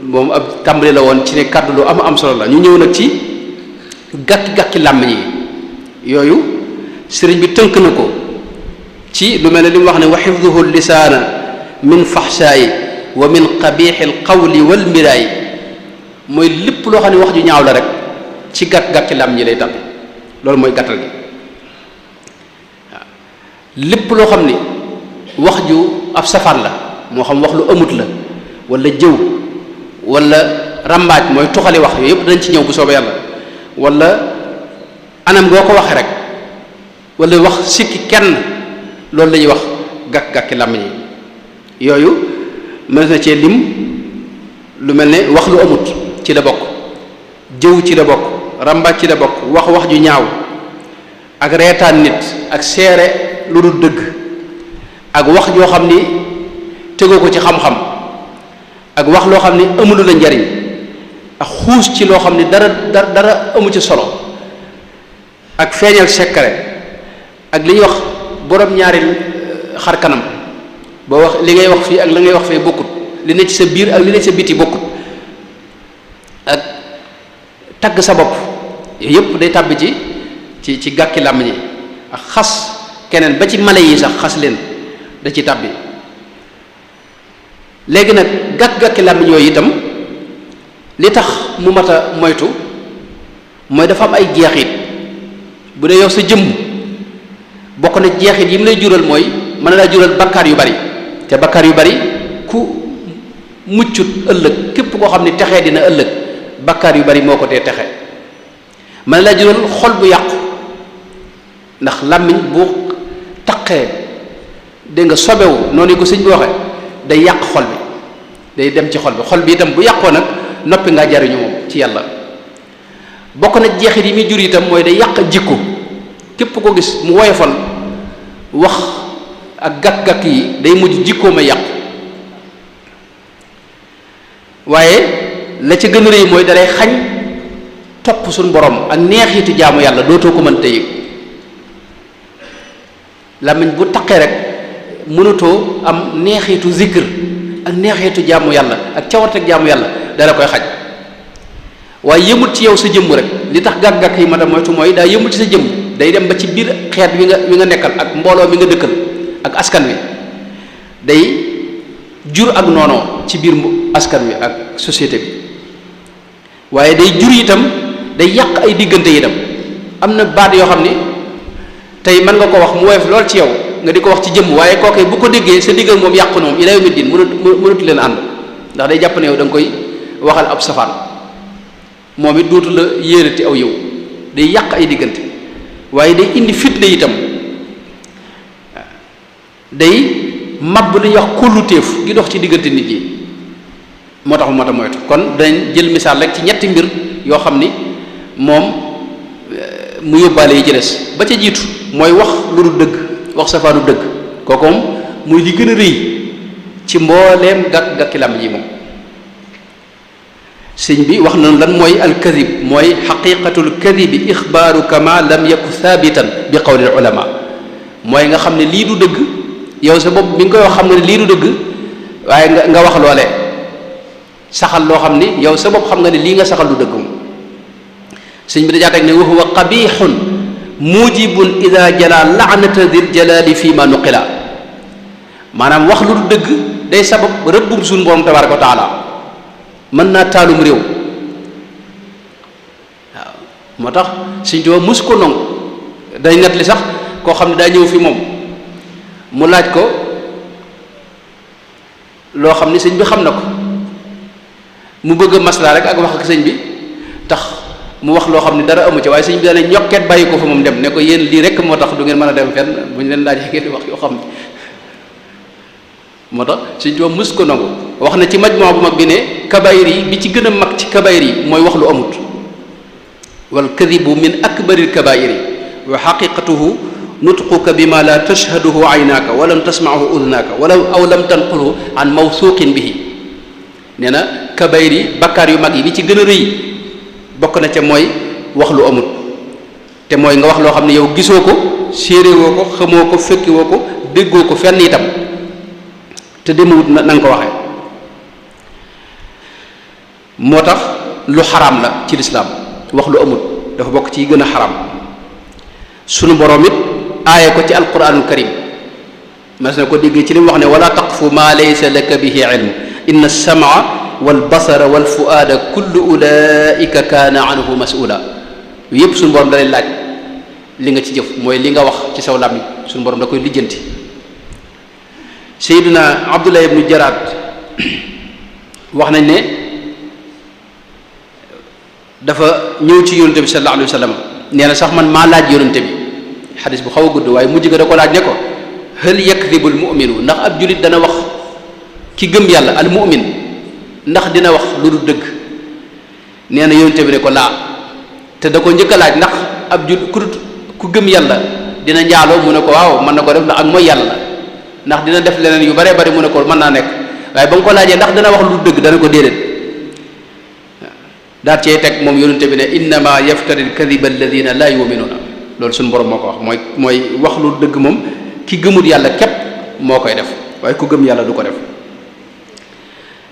moom ab tàmbali la woon ci ne kaddu lu am solo la ñu ñëw nag ci gàkki làmmiñ yi yooyu sëriñ bi tënk na ko ci lu mel ne li mu wax ne wa xifduhu lisaana min faxshaayi wa min qabixi al qawli wal miraayi mooy lépp loo xam ne wax ju ñaaw la rek ci gàkki làmmiñ yi lay tàbbi loolu mooy gàttal gi waaw lépp loo xam ni wax ju ab safaan la moo xam wax lu amut la wala jëw wala rambaaj mooy tuxali wax yooyu yëpp dañ ci ñëw bu soobee yàlla wala anam goo ko waxee rek wala wax sikki kenn loolu la ñuy wax gàkki làmmiñ yi yooyu mën na cee lim lu mel ne wax lu amut ci la bokk jëw ci la bokk rambaaj ci la bokk wax ju ñaaw ak reetaan nit ak seere lu dul dëgg ak wax joo xam ni tegoo ko ci xam-xam ak wax loo xam ni amulu la njariñ ak xuus ci loo xam ni dara amu ci solo ak feeñal secret ak li ñuy wax borom ñaari xar kanam boo wax li ngay wax fii ak la ngay wax fee bokkut li ne ci sa biir ak li ne ci sa biti bokkut ak tagg sa bopp yooyu yëpp day tàbbi ci gàkki làmmiñ yi ak xas keneen ba ci mala yi sax xas leen da ci tàbbi léegi nag gàkki làmmiñ yooyu itam li tax mu mat a moytu mooy dafa am ay jeexit bu dee yow sa jëmm bokk na jeexit yi mu lay jural mooy mën na laa jural bakkaar yu bari te bakkaar yu bari ku muccut ëllëg képp koo xam ne texee dina ëllëg bakkaar yu bari moo ko tee texe mën na laa jural xol bu yàqu ndax làmmiñ bu taqee dégg nga sobewu noonu ko sëñ bi waxe day yàq xol bi day dem ci xol bi itam bu yàqoo nag noppi ngaa jariñu moom ci yàlla bokk na jeexit yi muy jur itam mooy day yàq jikko képp ko gis mu woyofal wax ak gàkk-gàkk yi day mujj jikkoo ma yàqu waaye la ca gën a rëy mooy dalay xañ topp suñu borom ak neexitu jaamu yàlla dootoo ko mën tëye làmmiñ bu taqee rek mënatoo am neexitu zikr ak neexitu jaamu yàlla ak cawarteg jaamu yàlla dala koy xaj waaye yëmul ci yow sa jëmm rek li tax gàkk-gàkk yi ma dem moytu mooy daa yëmul ci sa jëmm day dem ba ci biir xeet wi nga nekkal ak mbooloo mi nga dëkkal ak askan wi day jur ak noonoo ci biir askan wi ak société bi waaye day jur itam day yàq ay diggante itam am na baat yoo xam ni tey mën nga ko wax mu woyof lool ci yow nga di ko wax ci jëmm waaye kooke bu ko déggee sa diggal moom yàqu na moom ila yawmi diin mënatu leen ànd ndax day jàpp ne yow da nga koy waxal ab safaan moom it dootu la yéerati aw yow day yàq ay diggante waaye day indi fitna itam day mab li ñuy wax kóoluteef gi dox ci diggante nit yi moo tax moo tax moytu kon dañ jël misaal rek ci ñetti mbir yoo xam ni moom mu yóbbaale yi ci des ba ca jiitu mooy wax lu dul dëgg wax safaanu dëgg kooku moom muy li gën a rëy ci mbooleem gàkki làmb ji moom sëñ bi wax na lan mooy alkadib mooy xaqiqatul kadibi ixbaaru kama lam yaku thabitan bi qawlil ulama mooy nga xam ne lii du dëgg yow sa bopp mi ngi koy wax xam nga ne lii du dëgg waaye nga wax loole saxal loo xam ni yow sa bopp xam nga ne lii nga saxal du dëgg moom sëñ bi dajaa teg ne wa huwa qabixun mujibun ida jala laanata dil jalali fi ma nuqila maanaam wax lu du dëgg day sabab rëbbum suñu borom tabaraka wa taala mën naa taalum réew waaw moo tax sëñ Tuubaa mus ko nongu day net li sax koo xam ne daa ñëw fi moom mu laaj ko loo xam ni sëñ bi xam na ko mu bëgg a maslaa rek ak wax ak sëñ bi tax mu wax loo xam ne dara amu ci waaye sëñ bi dana ñokket bàyyi ko fa moom dem ne ko yéen lii rek moo tax du ngeen mën a dem fenn bu ñu leen laajee ngeen di wax yoo xam ne moo tax sëñ Tuubaa mus ko nangu wax na ci majmoo bu mag bi ne kabayir yi bi ci gën a mag ci kabayir yi mooy wax lu amut wal kadibu min akbaril kabairi wa xaqiqatuhu nutquka bima la tashhaduhu aynaaka wa lam tasmaahu udnaaka wala aw lam tanqulhu an mawsuqin bihi nee na kabayir yi bakkaar yu mag yi bi ci gën a rëy bokk na ca mooy wax lu amut te mooy nga wax loo xam ne yow gisoo ko séeréwoo ko xamoo ko fekkiwoo ko déggoo ko fenn itam te demewut na nga ko waxee moo tax lu xaraam la ci lislaam wax lu amut dafa bokk ci gën a xaraam sunu borom it aaye ko ci alquranul karim mas na ko déggee ci li mu wax ne wala taqfu ma laysa laka bihi ilm inna as-sam'a wal basara wal fuaada kullu ulaika kaana anhu mas'ula yépp suñu borom da lay laaj li nga ci jëf mooy li nga wax ci saw làmmiñ suñu borom da koy lijjanti Seydina Abdullah ibnu Jaraad wax nañ ne dafa ñëw ci yonente bi sallallahu alayhi wa sallam nee na sax man maa laaj yonente bi xadis bu xaw a gudd waaye mujj ga da ko laaj ne ko hal yakdibul mu'minu ndax ab julit dana wax ki gëm yàlla al mu'min ndax dina wax lu dul dëgg nee na yonente bi ne ko laa te da ko njëkk a laaj ndax ab jul ku gëm yàlla dina njaaloo mu ne ko waaw mën na ko def ndax ak mooy yàlla la ndax dina def leneen yu bare bari mu ne ko mën naa nekk waaye ba nga ko laajee ndax dina wax lu dëgg dana ko déedéet daal cee teg moom yonente bi ne innama yaftari alkadiba alladina la yuminuuna loolu suñu borom moo ko wax mooy wax lu dëgg moom ki gëmul yàlla képp moo koy def waaye ku gëm yàlla du ko def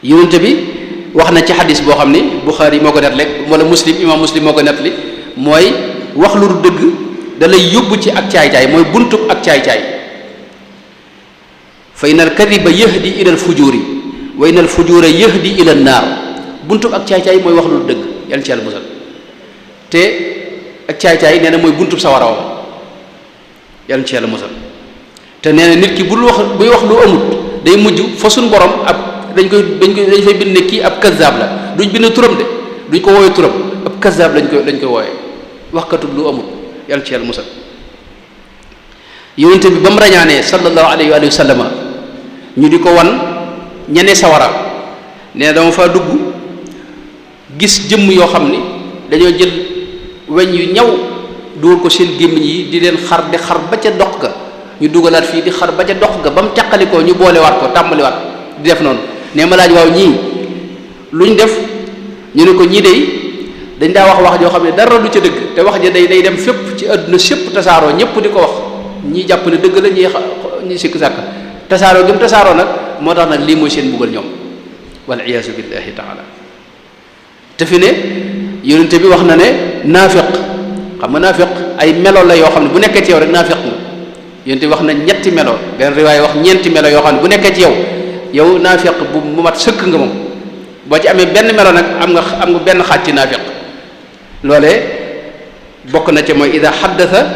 yonente bi wax na ci xadis boo xam ni Buxaari moo ko nettali wala muslim imam muslim moo ko nettali mooy wax lu dëgg da lay yóbbu ci ak caay-caay mooy buntub ak caay-caay fa inal kadiba yahdi ila al fujuri wa inal fujura yahdi ila an naar buntub ak caay-caay mooy wax lu dëgg yàlla ci yàlla musal te ak caay-caay nee na mooy buntub sawara wa yàlla ci yàlla musal te nee na nit ki buy wax lu amut day mujj fa suñ borom ab dañ fay bind ne kii ab kazaab la duñ bind turam de duñ ko wooyee turam ab kazaab lañ koy wooyee waxkatub lu amut yàlla ci yàlla musal yonente bi ba mu rañaanee sallallahu alayhi wa sallam ñu di ko wan ñene sawara nee na dama faa dugg gis jëmm yoo xam ni dañoo jël weñ yu ñaw dugal ko seen gémmiñ yi di leen xar di xar ba ca dox ga ñu dugalaat fii di xar ba ca dox ga ba mu teqalikoo ñu boolewaat ko tàmbaliwaat di def noonu nee ma laaj waaw ñii luñ def ñu ne ko ñii dey dañ daa wax joo xam ne dara du ca dëgg te wax ja day dem fépp ci àdduna sépp tasaaroo ñëpp di ko wax ñii jàpp ne dëgg la ñii sikk sàkk tasaaroo gi mu tasaaroo nag moo tax nag lii mooy seen mbugal ñoom wal iyaazu billahi taala te fi ne yonente bi wax na ne naafiq xam nga naafiq ay melo la yoo xam ne bu nekkee ci yow rek naafiq nga yonente bi wax na ñetti melo benn riwaay wax ñeenti melo yoo xam ne bu nekkee ci yow naafiq bu mat sëkk nga moom boo ci amee benn melo nag am nga benn xaaj ci naafiq loolee bokk na ca mooy ida xaddasa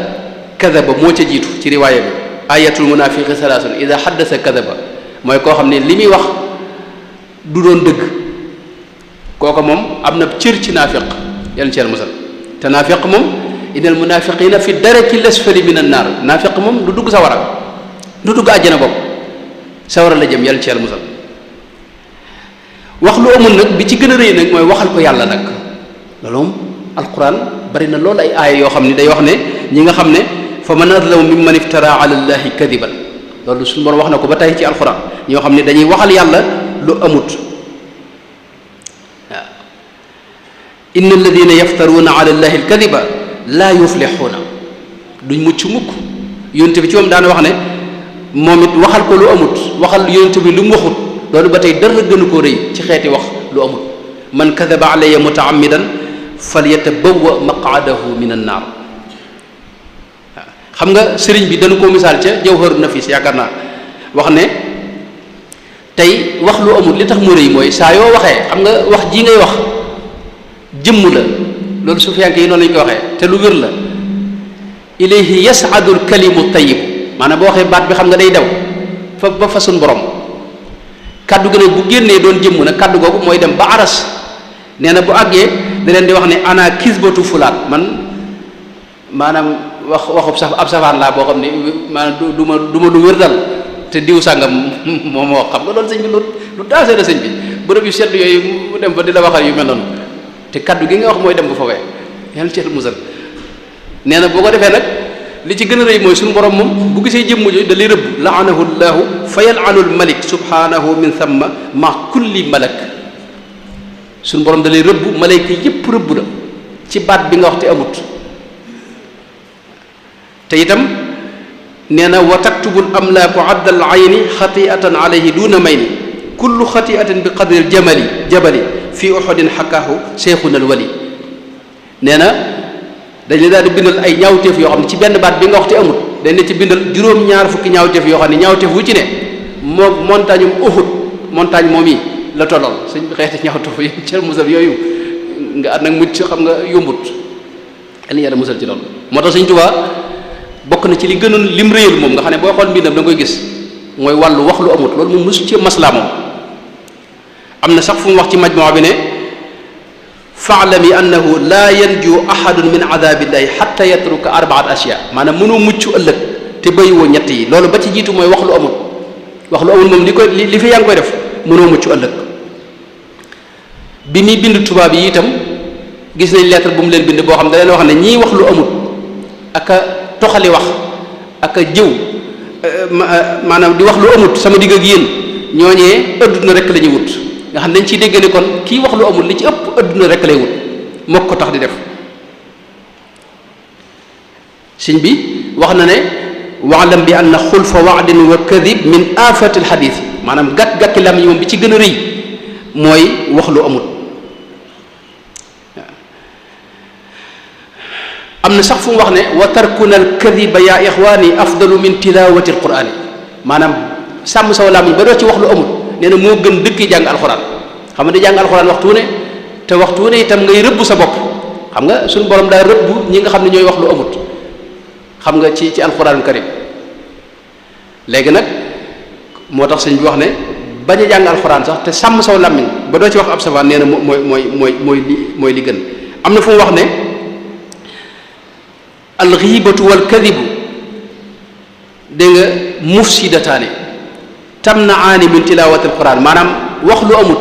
kadaba moo ca jiitu ci riwaaya bi ayatul munafiqi salaasun ida xaddasa kadaba mooy koo xam ne li muy wax du doon dëgg kooku moom am na cër ci naafiq yàlla ci yàlla musal te naafiq moom innal munafiqina fi daraki lasfali min an naar naafiq moom du dugg sawara du dugg àjjana bopp sawara la jëm yàlla ci yàlla musal wax lu amul nag bi ci gën a rëy nag mooy waxal ko yàlla nag loolu moom alquran bari na loolu ay aaya yoo xam ne day wax ne ñi nga xam ne fa man azlamu mimman iftara ala allahi kadiban loolu suñu borom wax na ko ba tey ci alquran ñoo xam ne dañuy waxal yàlla lu amut waaw inna alladina yaftaruuna ala allahi alkadiba laa yuflixuuna duñ mucc mukk yonent bi ci moom daana wax ne moom it waxal ko lu amut waxal yonent bi lu mu waxut loolu ba tey dara gënu koo rëy ci xeeti wax lu amut man kadaba alayya mutaammidan falyatabawwa maq'adahu min an naar waaw xam nga sëriñ bi dañu ko misaal ca jawharu nafis yaakaar naa wax ne tey wax lu amul li tax mu rëy mooy saa yoo waxee xam nga wax ji ngay wax jëmm la loolu sufiyanke yi noonu lañu ko waxee te lu wér la ilayhi yas'adu al-kalimu tayyib maanaam boo waxee baat bi xam nga day daw fa ba fa suñ borom kaddu gi nag bu génnee doon jëmm nag kaddu googu mooy dem ba aras nee na bu àggee da leen di wax ne ana kisbatu fulaan man maanaam waxub saf ab safaan laa boo xam ne maanaam du ma lu wér dal te diw sàngam moom moo xam nga loolu sëñ bi lu daasee la sëñ bi bërëb yu sedd yooyu mu dem fa di la waxal yu mel noonu te kaddu gi nga wax mooy dem bu fawee yàlla ci musal nee na boo ko defee nag li ci gën a rëy mooy suñu borom moom bu gisee jëmm jooju da lay rëbb laanahu llahu fa yal'anul malik subhanahu min thamma ma kulli malak suñu borom da lay rëbb malayka yépp rëbb la ci baat bi nga wax te amut te itam nee na wa taktubul amlaaku addal ayni xatiatan alayhi duna mayni kullu xatiatin bi qadril jabali fi uhudin xakaahu cheikhuna al wali nee na dañ la daal di bindal ay ñaawteef yoo xam ne ci benn baat bi nga wax te amut dañ ne ci bindal juróom-ñaar fukki ñaawteef yoo xam ne ñaawteef wu ci ne moo montagne Uhud montagne moom yi la tollool suñ xeeti ñaawteef yi cër musal yooyu nga at nag mucc xam nga yombut yàlla yàlla musal ci loolu moo tax Sëñ Tuubaa bokk na ci li gënoon lim réyal moom nga xam ne boo xool mbindam da nga koy gis mooy wàllu wax lu amut loolu moom mosu ci maslaa moom am na sax fu mu wax ci majmoo bi ne fa'lami annahu laa yanju ahadun min adabillahi hatta yatruka arbaat ashya maanaam mënoo mucc ëllëg te bàyyiwoo ñett yi loolu ba ci jiitu mooy wax lu amul moom li fi yaa ngi koy def mënoo mucc ëllëg bi muy bind tubaab yi itam gis nañ lettre bu mu leen bind boo xam ne da leen wax ne ñii wax lu amul ak a toxali wax ak a jëw maanaam di wax lu amut sama digg ak yéen ñooñee adduna rek la ñuy wut nga xam dañ ciy dégg ne kon kii wax lu amul li ci ëpp adduna rek lay wut mook ko tax di def sëñ bi wax na ne wa'lam bi anna xulfa wa'din wa kadib min afati alxadis maanaam gàkki lam yi moom bi ci gën a rëy mooy wax lu amul am na sax fu mu wax ne wa tarkuna alkadiba ya ixwaani afdalu min tilawati alqurani maanaam sàmm saw lam yi ba doo ci wax lu amul nee na moo gën dëkk jàng alxuraan xam nga di jàng alxuraan waxtu ne te waxtu ne itam ngay rëbb sa bopp xam nga suñu borom daa rëbb ñi nga xam ne ñooy wax lu amut xam nga ci alxuraanul karim léegi nag moo tax sëñ bi wax ne bañ a jàng alxuraan sax te sàmm saw làmmiñ ba doo ci wax ab savaan nee na mooy li gën am na fu mu wax ne alxiibatu wal kadibu dégg nga mufsidataani tamna'aani min tilaawati alquran maanaam wax lu amut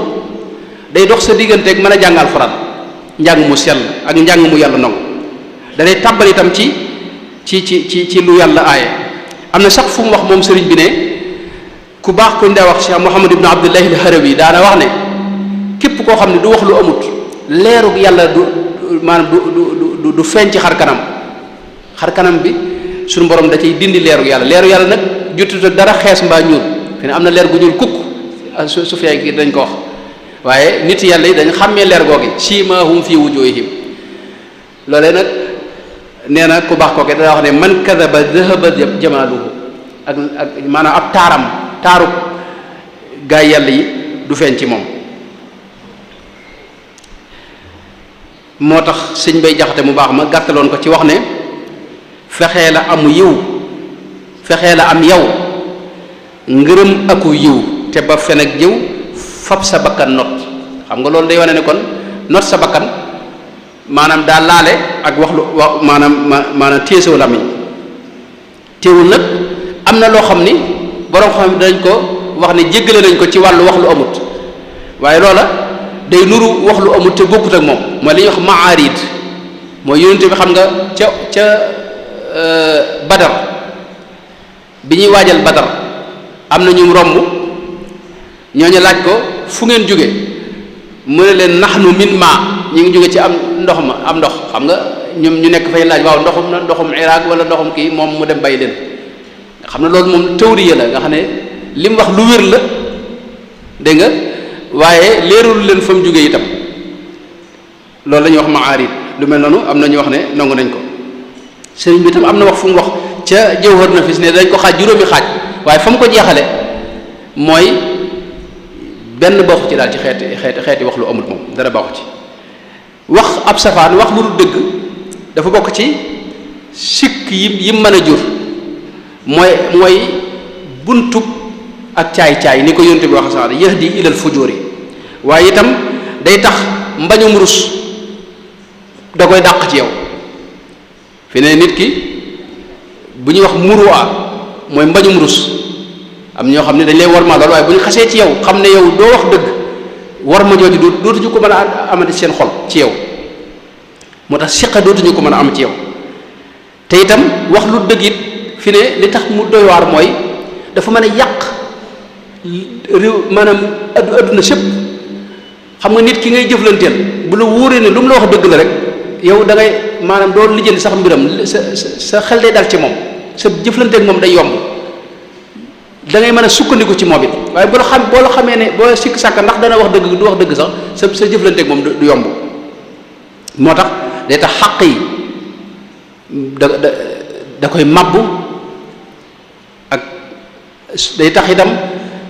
day dox sa digganteeg mën a jàng alquran njàng mu sell ak njàng mu yàlla nangu da lay tàbbal itam ci lu yàlla aaye am na sax fu mu wax moom sëriñ bi ne ku baax kuñ daa wax Cheikh Muhammad ibn Abdullahi al-Harawi daana wax ne képp koo xam ne du wax lu amut leerug yàlla maanaam du feeñ ci xar kanam bi suñu borom da cay dindi leerug yàlla nag juttu dara xees mbaa ñuul fi ne am na leer gu ñuul kukk su fee gi dañ ko wax waaye nit yàlla yi dañ xàmmee leer googi siimaahum fii wujuuhihim loolee nag nee na ku baax kooke daa wax ne man kadaba dhahaba jamaaluhu ak maanaam ab taaru gaa yàlla yi du feeñ ci moom moo tax sëñ bay jaxate mu baax ma gàttaloon ko ci wax ne fexee la am yow ngërëm aku yiw te ba fen ak jëw fab sa bakkan not xam nga loolu day wane ne kon not sa bakkan maanaam daa laale ak wax lu wax maanaam téesew làmmiñ téewul nag am na loo xam ni borom xam dañ ko wax ne jéggale nañ ko ci wàllu wax lu amut waaye loola day nuru wax lu amut te bokkut ak moom mooy li ñuy wax maarid mooy yonente bi xam nga ca badar bi ñuy waajal badar am na ñu romb ñooñu laaj ko fu ngeen jóge mu ne leen nahnu min ma ñu ngi jóge ci am ndox xam nga ñoom ñu nekk fay laaj waaw ndoxum Irak wala ndoxum kii moom mu dem bàyyi leen nga xam ne loolu moom tawriya la nga xam ne li mu wax lu wér la dégg nga waaye leerul leen fa mu jóge itam loolu la ñuy wax maarid lu mel noonu am na ñu wax ne nangu nañ ko sëriñ bi itam am na wax fu mu wax ca Jawhar Nafis ne dañ ko xaaj juróomi xaaj waaye fa mu ko jeexale mooy benn baaxu ci daal ci xeeti wax lu amul moom dara baaxu ci wax ab safaan wax lu dul dëgg dafa bokk ci sikk yi mën a jur mooy buntub ak caay-caay ni ko yonte bi wax sax yahdi ilal fujuri waaye itam day tax mbañum rus da koy dàq ci yow. fi ne nit ki bu ñuy wax muruwaa mooy mbañum rus am ñoo xam ne dañ lay worma lool waaye bu ñu xasee ci yow xam ne yow doo wax dëgg war ma jooju dootuñu ko mën a amati seen xol ci yow moo tax siqa dootuñu ko mën a am ci yow. te itam wax lu dëgg it fi ne li tax mu doy waar mooy dafa mën a yàq réew maanaam adduna sépp. xam nga nit ki ngay jëflanteel bu la wóoree ne lu mu la wax dëgg la rek yow da ngay maanaam doo lijjanti sax mbiram sa xel day dal ci moom sa jëflanteeg moom day yomb da ngay mën a sukkandiku ci moom it waaye boo la xamee ne boo sikk sàkk ndax dana wax dëgg du wax dëgg sax sa jëflanteeg moom du yomb. moo tax day tax xàq yi da koy mabbu ak day tax itam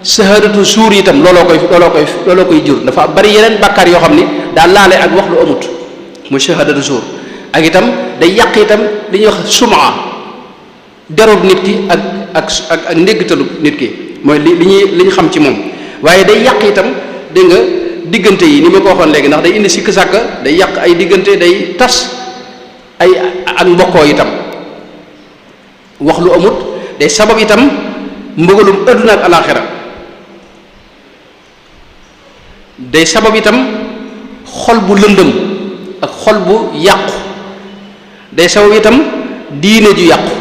sahaadatu suur itam looloo koy jur dafa bari yeneen bàkkaar yoo xam ni daa laale ak wax lu amut muy sahaadatu suur ak itam day yàq itam li ñuy wax sumaa derub nit ki ak ndéggtalu nit ki mooy li ñu xam ci moom waaye day yàq itam dégg nga diggante yi ni ma ko waxoon léegi ndax day indi sikk sàkka day yàq ay diggante day tas ay ak mbokkoo itam wax lu amut day sabab itam mbugalum adduna ak alaxira day sabab itam xol bu lëndëm ak xol bu yàqu day sabab itam diine ju yàqu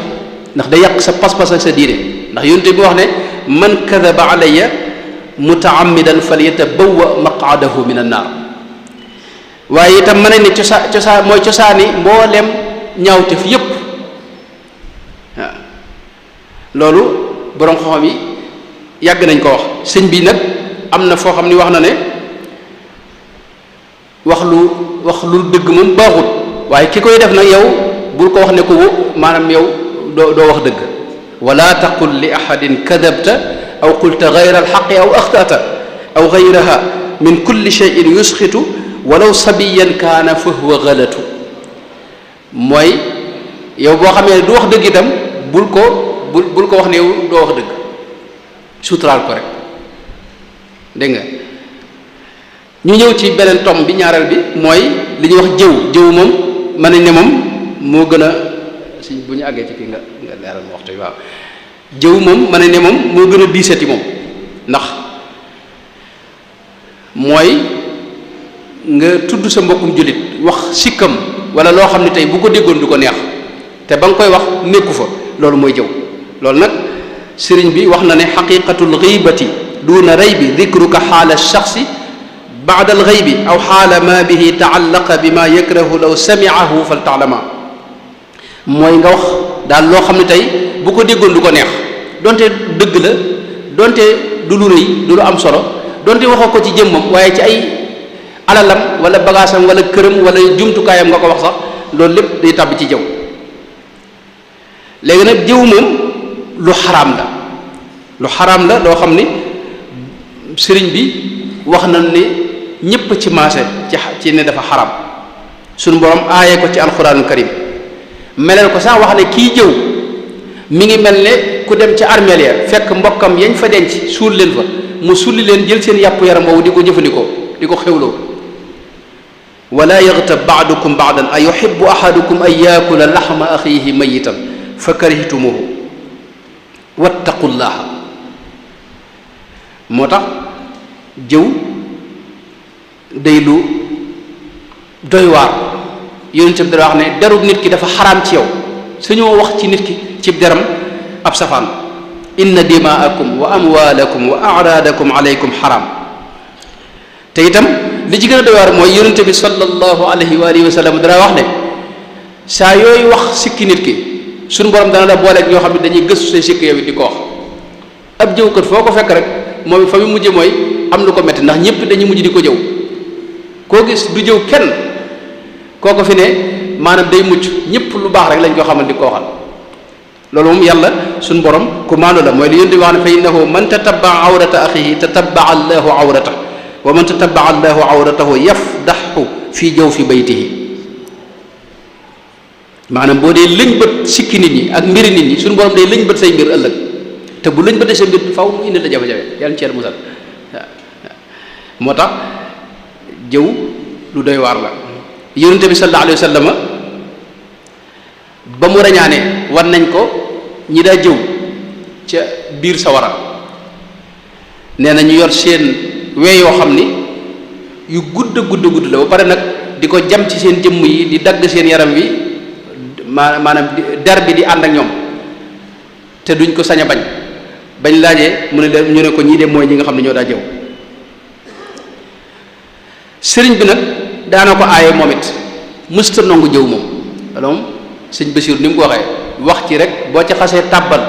ndax day yàq sa pas-pas ak sa diine ndax yonte bi wax ne man kadaba alayya mutaammidan falyatabawwa maqaadahu min annaar waaye itam mën ne cosaan mooy cosaani mboolem ñaawteef yépp waaw loolu borom xam-xam yi yàgg nañ ko wax sëñ bi nag am na foo xam ni wax na ne wax lu dëgg moom baaxut waaye ki koy def nag yow bul ko wax ne ko maanaam yow doo wax dëgg wala taqul li ahadin kadabta aw qulta gayra alxaqi aw axtata aw gayraha min kulli cheyin yusxitu walaw sabiyan kaana fa huwa galatu mooy yow boo xamee ne du wax dëgg itam bul ko wax ne yow doo wax dëgg suturaal ko rek dégg nga ñu ñëw ci beneen tom bi ñaareel bi mooy li ñuy wax jëw moom mën nañ ne moom moo gën a si bu ñu àggee ci kii nga leeral ma waxtu bi waaw jëw moom mën nañ ne moom moo gën a diisati moom ndax mooy nga tudd sa mbokkum jullit wax sikkam wala loo xam ne tey bu ko déggoon du ko neex te ba nga koy wax nekku fa loolu mooy jëw loolu nag sëriñ bi wax na ne xaqiqatul ghibati duna raybi dikruka xaala shaxsi baada al ghaybi aw xaala ma bihi taallaqa bi ma yakrahu law samiahu fal taalama mooy nga wax daal loo xam ne tey bu ko déggoon du ko neex donte dëgg la donte du lu rëy du lu am solo donte waxoo ko ci jëmmam waaye ci ay alalam wala bagaasam wala këram wala jumtukaayam nga ko wax sax loolu lépp day tàbbi ci jëw léegi nag jëw moom lu xaraam la loo xam ni sëriñ bi wax na ni ñépp ci maase ci ne dafa xaraam suñu borom aaye ko ci alxuraanul karim meleel ko sax wax ne kii jëw mi ngi mel ne ku dem ci armeel ya fekk mbokkam yañ fa denc suul leen fa mu sulli leen jël seen yàpp yaram boobu di ko jëfandikoo di ko xewloo wala yaghtab ba'dukum ba'dan a yuhibbu ahadukum an yaakula laxma axiihi mayitan fa karihtumuhu wattaqullaha moo tax jëw day lu doy waar yonent bi dara wax ne derub nit ki dafa xaraam ci yow suñoo wax ci nit ki ci deram ab safaan inna dimaakum wa amwaalakum wa a'raadakum alaykum xaraam te itam li ci gën a doy waar mooy yonent bi sallallahu alayhi wa alihi wa sallam dara wax ne saa yooyu wax sikki nit ki suñu borom dana la booleeg ñoo xam ne dañuy gëstu say sikk yow it di ko wax ab jëwkat foo ko fekk rek moom fa mu mujje mooy am lu ko metti ndax ñëpp dañuy mujj di ko jëw koo gis du jëw kenn kooko fi ne maanaam day mucc ñëpp lu baax rek lañ ko xamal di ko waxal loolu moom yàlla suñu borom ku maandu la mooy li yéen di wax ne fa innahu man tatabaa awrata axihi tatabaa allahu awrata wa man tatabaa allahu awratahu yafdaxu fii jaw fi baytihi maanaam boo dee lëñ bët sikki nit ñi ak mbiri nit ñi suñu borom day lëñ bët say mbir ëllëg te bu lëñ bëtee sa mbir faw mu indi la jafe-jafe yàlla ci yàlla musal moo tax jëw lu doy waar la yonente bi sallallahu alayhi wa sallam ba mu rañaane wan nañ ko ñi daa jëw ca biir sawara nee na ñu yor seen wee yoo xam ni yu gudd la ba pare nag di ko jam ci seen jëmm yi di dagg seen yaram wi maanaam der bi di ànd ak ñoom te duñ ko sañ a bañ laajee mu ne leen ñu ne ko ñii de mooy ñi nga xam ne ñoo daa jëw sëriñ bi nag daana ko aaye moom it mësta nongu jëw moom alors sëñ Basiir ni mu ko waxee wax ci rek boo ci xasee tàbbal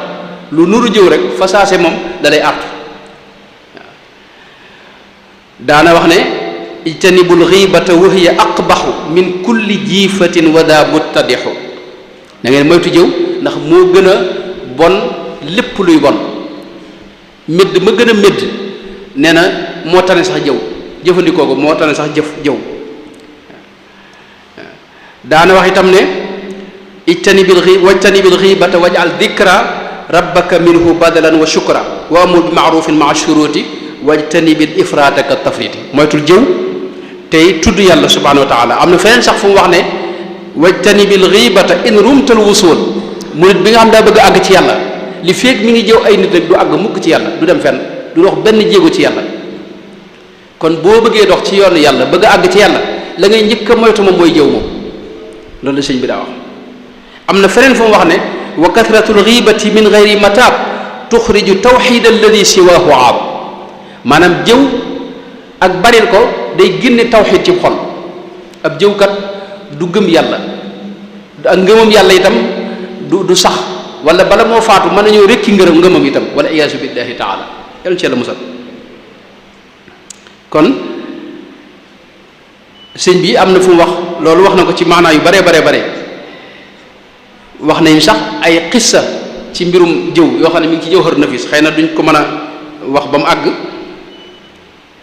lu nuru jëw rek fa saase moom da lay artu daana wax ne ijtanibul ghibata wa hiya aqbahu min kulli jifatin wa da muttadixu da ngeen moytu jëw ndax moo gën a bon lépp luy bon médd ma gën a médd nee na moo tane sax jëw jëfandikoo ko moo tane sax jëw daana wax itam ne wajtanibil ghibata waj'al dhikra rabbaka minhu badalan wa shukra wa amur bi ma'rufin ma'a shuruti wajtanibil ifrata ka tafriti moytul jëw tey tudd yàlla subhanahu wa taala am na feneen sax fu mu wax ne wajtanibil ghibata in rumtal wusul murit bi nga xam daa bëgg a àgg ci yàlla li feeg mi ngi jëw ay nit rek du àgg mukk ci yàlla du dem fenn du dox benn jéego ci yàlla kon boo bëggee dox ci yoonu yàlla bëgg a àgg ci yàlla la ngay njëkk a moytu moom mooy jëw moom loolu la sëñ bi daa wax am na feneen fu mu wax ne wa kathratul ghibati min ghayri matab tuxriju tawxid alladi siwahu aab maanaam jëw ak baril ko day génne tawxid ci xol ab jëwkat du gëm yàlla ak ngëmam yàlla itam du sax wala bala moo faatu mën nañoo rekki ngëmam itam wala iyaasu billahi taala yàlla ci yàlla musal kon sëñ bi am na fu mu wax loolu wax na ko ci maanaa yu bare wax nañ sax ay xissa ci mbirum jëw yoo xam ne mi ngi ci jawhar nafis xëy na duñ ko mën a wax ba mu àgg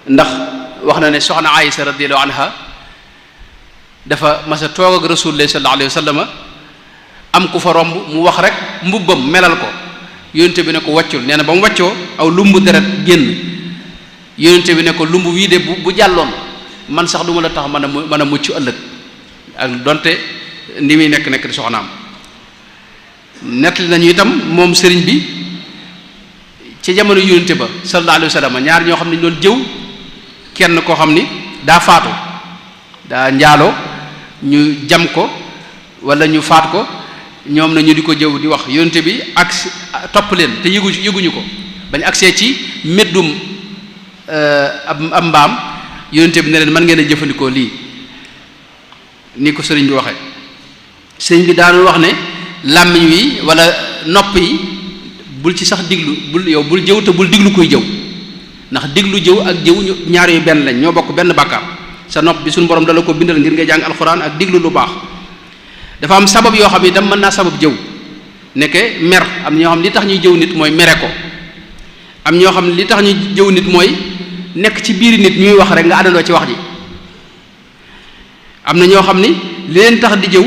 ndax wax na ne soxna Aïsa radiyallahu anha dafa mas a toog ak rasulullah sallallahu alayhi wa sallam am ku fa romb mu wax rek mbubbam melal ko yonente bi ne ko wàccul nee na ba mu wàccoo aw lumbu deret génn yonente bi ne ko lumbu wii de bu jàlloon man sax du ma la tax mën a mucc ëllëg ak donte ni muy nekk di soxnaam nettali nañu itam moom sëriñ bi ci jamono yonente ba sallallahu alayhi wa sallam ñaar ñoo xam ne ñu doon jëw kenn koo xam ni daa faatu daa njaaloo ñu jam ko wala ñu faat ko ñoom na ñu di ko jëw di wax yonente bi ak topp leen te yëguñu ko bañ agsee ci meddum ab mbaam yonente bi ne leen mën ngeen a jëfandikoo lii ni ko sëriñ bi waxee sëriñ bi daanul wax ne làmmiñ wi wala nopp yi bul ci sax diglu bul jëw te bul diglu koy jëw ndax diglu jëw ak jëw ñaar yu benn lañ ñoo bokk benn bàkkaar sa nopp bi suñu borom dala ko bindal ngir nga jàng alxuraan ak diglu lu baax dafa am sabab yoo xam ne itam mën naa sabab jëw nekke mer am ñoo xam ne li tax ñuy jëw nit mooy mere ko am ñoo xam ne li tax ñuy jëw nit mooy nekk ci biir nit ñuy wax rek nga àndandoo ci wax ji am na ñoo xam ni li leen tax di jëw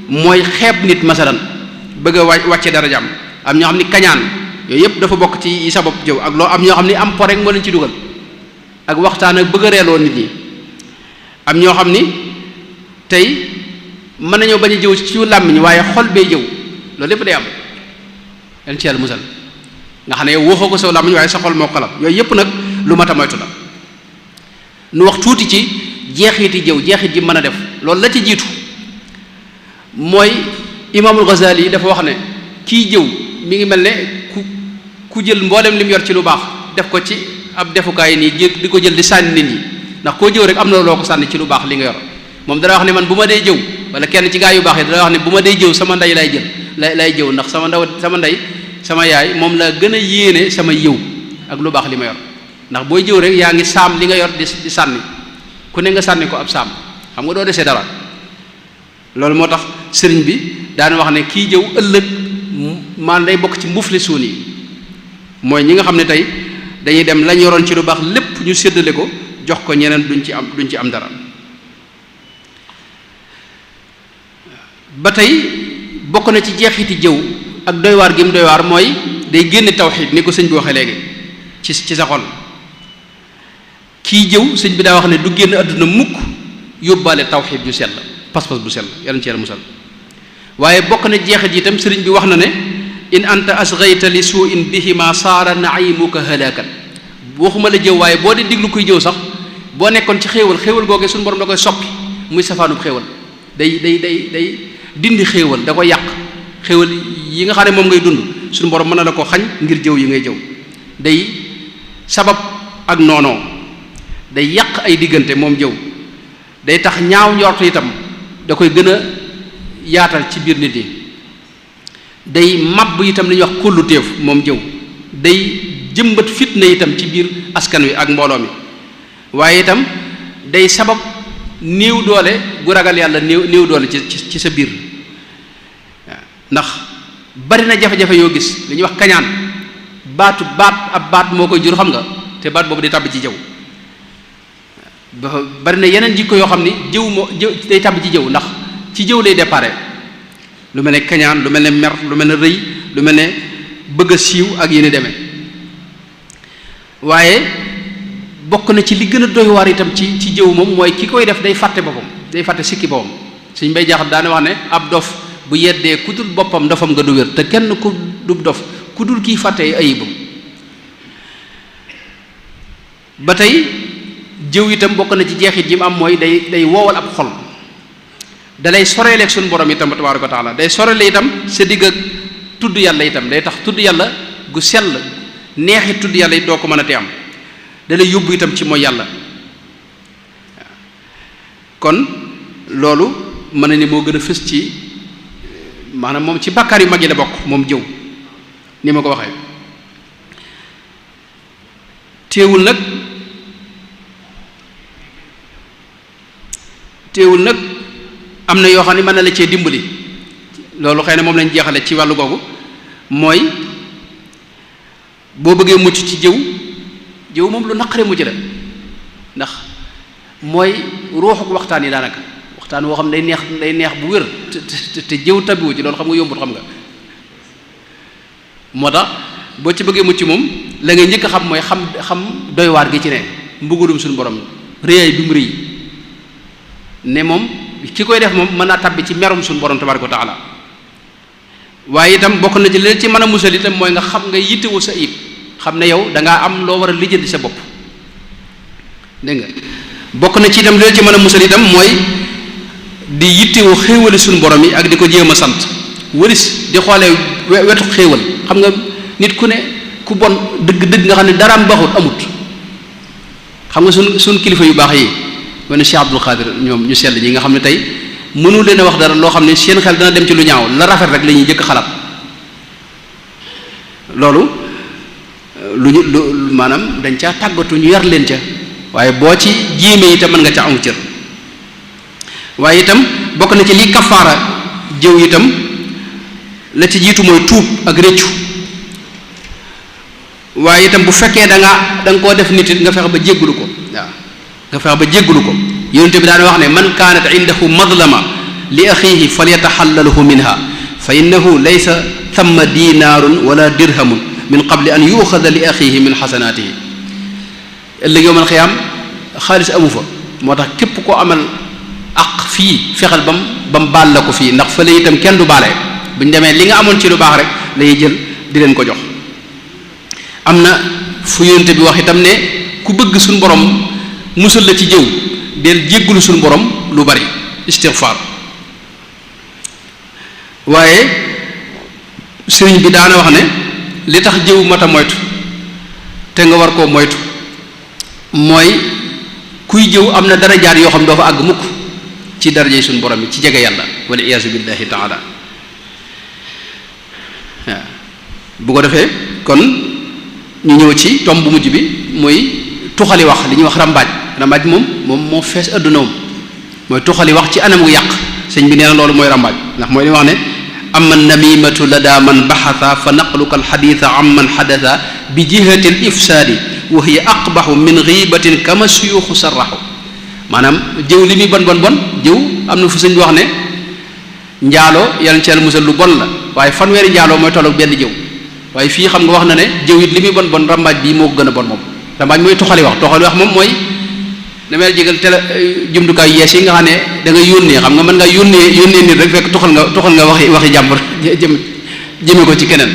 mooy xeeb nit masalan bëgg a wàcce darajaam am ñoo xam ni kañaan yooyu yëpp dafa bokk ci yi sabab jëw ak loo am ñoo xam ni am po rek moo leen ci dugal ak waxtaan ak bëgg a reeloo nit ñi am ñoo xam ni tey mën nañoo bañ a jëw ci làmmiñ waaye xol bee jëw loolu lépp day am leen ci yàlla musal nga xam ne yow waxoo ko saw làmmiñ waaye sa xol moo xalam yooyu yëpp nag lu mat a moytu la nu wax tuuti ci jeexiti jëw jeexit ji mën a def loolu la ci jiitu mooy imaamul Ghazali yi dafa wax ne kii jëw mi ngi mel ne ku jël mboolem li mu yor ci lu baax def ko ci ab defukaay nii di ko jël di sànni nit ñi ndax koo jëw rek am na loo ko sànni ci lu baax li nga yor moom dana wax ne man bu ma dee jëw wala kenn ci gaa yu baax yi dana wax ne bu ma dee jëw sama ndey lay jël lay jëw ndax sama ndey sama yaay moom la gën a yéene sama yëw ak lu baax li ma yor ndax booy jëw rek yaa ngi saam li nga yor di sànni ku ne nga sànni ko ab saam xam nga doo desee dara loolu moo tax sëriñ bi daan wax ne kii jëw ëllëg maan day bokk ci mbufli suun yi mooy ñi nga xam ne tey dañuy dem lañ yoroon ci lu baax lépp ñu séddale ko jox ko ñeneen duñ ci am dara ba tey bokk na ci jeexiti jëw ak doy waar gi mu doy waar mooy day génne tawxiid ni ko sëñ bi waxee léegi ci sa xol kii jëw sëñ bi daa wax ne du génn àdduna mukk yóbbaale tawxiid ju sell pas-pas bu sell yàlla ci yàlla musal waaye bokk na jeexit yi itam sëriñ bi wax na ne in anta asghayta li su'in bihima saara naimuka halakan waxuma la jëw waaye boo dee diglu kuy jëw sax boo nekkoon ci xéewal googee suñu borom da koy soppi muy safaanub xéewal day dindi xéewal da koy yàq xéewal yi nga xam ne moom ngay dund suñu borom mën na la ko xañ ngir jëw yi ngay jëw day sabab ak noonoo day yàq ay diggante moom jëw day tax ñaaw njort itam da koy gën a yaatal ci biir nit yi day màbb itam li ñuy wax kullu téef moom jëw day jëmbat fitna itam ci biir askan wi ak mbooloo mi waaye itam day sabab néew doole gu ragal yàlla néew doole ci sa biir waaw ndax bari na jafe-jafe yoo gis li ñuy wax kañaan ab baat moo koy jur xam nga te baat boobu day tàbb ci jëw bari na yeneen jikko yoo xam ni jëw day tàbb ci jëw ndax ci jëw lay déparé lu mel ne kañaan lu mel ne mer lu mel ne rëy lu mel ne bëgg a siiw ak yéen demee waaye bokk na ci li gën a doy waar itam ci jëw moom mooy ki koy def day fàtte boppam day fàtte sikki boppam suñ mbay jaaxat daane wax ne ab dof bu yeddee ku dul boppam dofam nga du wér te kenn ku du dof ku dul kiy fàtte ayibam ba tey jëw itam bokk na ci jeexit ji mu am mooy day woowal ab xol dalay soreeleeg suñu borom itam tabaaraka wa taala day soreele itam sa digg ak tudd yàlla itam day tax tudd yàlla gu sell neexi tudd yàlla it doo ko mën a te am dalay yóbbu itam ci mooy yàlla kon loolu mën na ni moo gën a fës ci maanaam moom ci bàkkaar yu mag yi la bokk moom jëw ni ma ko waxee teewul nag am na yoo xam ne mën na la cee dimbali loolu xëy na moom lañ jeexale ci wàllu googu mooy boo bëggee mucc ci jëw moom lu naqare mujj la ndax mooy ruuxuk waxtaan yi daanaka waxtaan woo xam ne day neex bu wér te jëw tabiwu ci loolu xam nga yombut xam nga moo tax boo ci bëggee mucc moom la ngay njëkk a xam mooy xam doy waar gi ci ne mbugalum suñu borom réyaay bi mu rëy ne moom ki koy def moom mën naa tabbi ci merum suñu borom tabaraka wa taala waaye itam bokk na ci leen ci mën a musal itam mooy nga xam nga yittewu sa ayib xam ne yow dangaa am loo war a lijjanti sa bopp dégg nga bokk na ci itam leen ci mën a musal itam mooy di yittewu xéewali suñu borom yi ak di ko jéem a sant wëris di xoolee wetu xéewal xam nga nit ku ne ku bon dëgg nga xam ne daraam baaxut amut xam nga suñ kilifa yu baax yi wane Cheikh Abdul Xaadir ñoom ñu sell ñi nga xam ne tey mënu leen a wax dara loo xam ne seen xel dana dem ci lu ñaaw la rafet rek la ñuy jëkk xalaat loolu lu maanaam dañ caa tàggatu ñu yar leen ca waaye boo ci jéemee itam mën nga ca amu cër waaye itam bokk na ci li kafaara jëw itam la ci jiitu mooy tuub ak réccu waaye itam bu fekkee da nga koo def nit it nga fexe ba jéggulu ko waaw nga fexe ba jéggulu ko yonente bi daan wax ne man kaanat indahu madlama li axihi falyataxallalahu minha fa innahu laysa thamma dinaarun wala dirhamun min qabli an yuxada li axihi min xasanaatihi ëllëg yowmal xiyaam xaalis amu fa moo tax képp koo amal aq fii fexeel ba mu baal la ko fii ndax fële itam kenn du baale bu ñu demee li nga amoon ci lu baax rek lañuy jël di leen ko jox am na fu yonente bi wax itam ne ku bëgg suñu borom musal la ci jëw del jéggulu suñu borom lu bari istighfar waaye sëriñ bi daana wax ne li tax jëw mata moytu te nga war koo moytu mooy kuy jëw am na darajaat yoo xam doo fa àgg mukk ci darajey suñu borom yi ci jege yàlla wal iyaazu billahi taala waaw bu ko defee kon ñu ñëw ci tomb bu mujj bi mooy tuxali wax li ñuy wax rambaaj moom moo fees adduna moom mooy tuxali wax ci anam gu yàq sëñ bi nee na loolu mooy rambaaj ndax mooy li wax ne amma namimatu lada man baxata fa naqluka alxaditha am man xadatha bi jihati al ifsaadi wa hiya aqbaxu min gibatin kama suyuxu sarraxu maanaam jëw li muy bon jëw am na fu sëñ bi wax ne njaaloo yàlla ci yàlla musal lu bon la waaye fanweeri njaaloo mooy tolloog benn jëw waaye fii xam nga wax na ne jëw it li muy bon rambaaj bii moo ko gën a bon moom rambaaj mooy toxali wax moom mooy damay jégal télé jumtukaay yees yi nga xam ne da nga yónnee xam nga mën nga yónnee nit rek fekk tuxal nga waxi jàmbur jëme ko ci keneen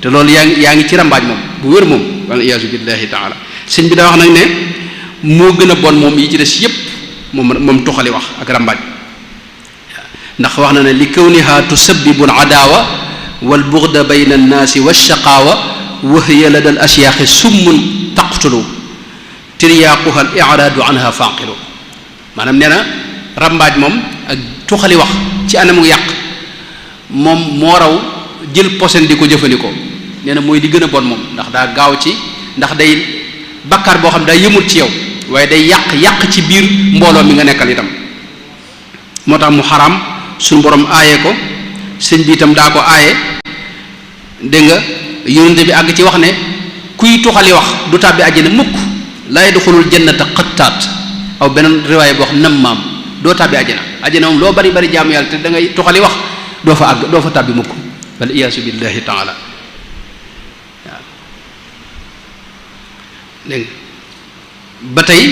te loolu yaa ngi ci rambaaj moom bu wér moom wal iyaazu billahi taala. sëñ bi daa wax nag ne moo gën a bon moom yi ci des yépp moom tuxali wax ak rambaaj ndax wax na ne li kawniha tusabbibu al adaawa wal bughda bayna annaasi washaqaawa wa hiya lada al ashyaaxi summun taqtulu tiryaaquha al i'raadu anha faaqilu. maanaam nee na rambaaj moom ak tuxali wax ci anamu yàq moom moo raw jël posen di ko jëfandikoo nee na mooy di gën a bon moom ndax daa gaaw ci ndax day bakkaar boo xam ne daa yëmul ci yow waaye day yàq ci biir mbooloo mi nga nekkal itam moo tax mu xaraam suñu borom aaye ko sëñ bi itam daa ko aaye dégg nga yonente bi àgg ci wax ne kuy tuxali wax du tàbbi àjjana mukk laa yadxulul jannata qattaat aw beneen riwaaya boo xam nammaam doo tàbbi àjjana moom loo bari jaamu yàlla te da ngay tuxali wax doo fa tàbbi mukk wal iyaasu billahi taala waaw dégg ba tey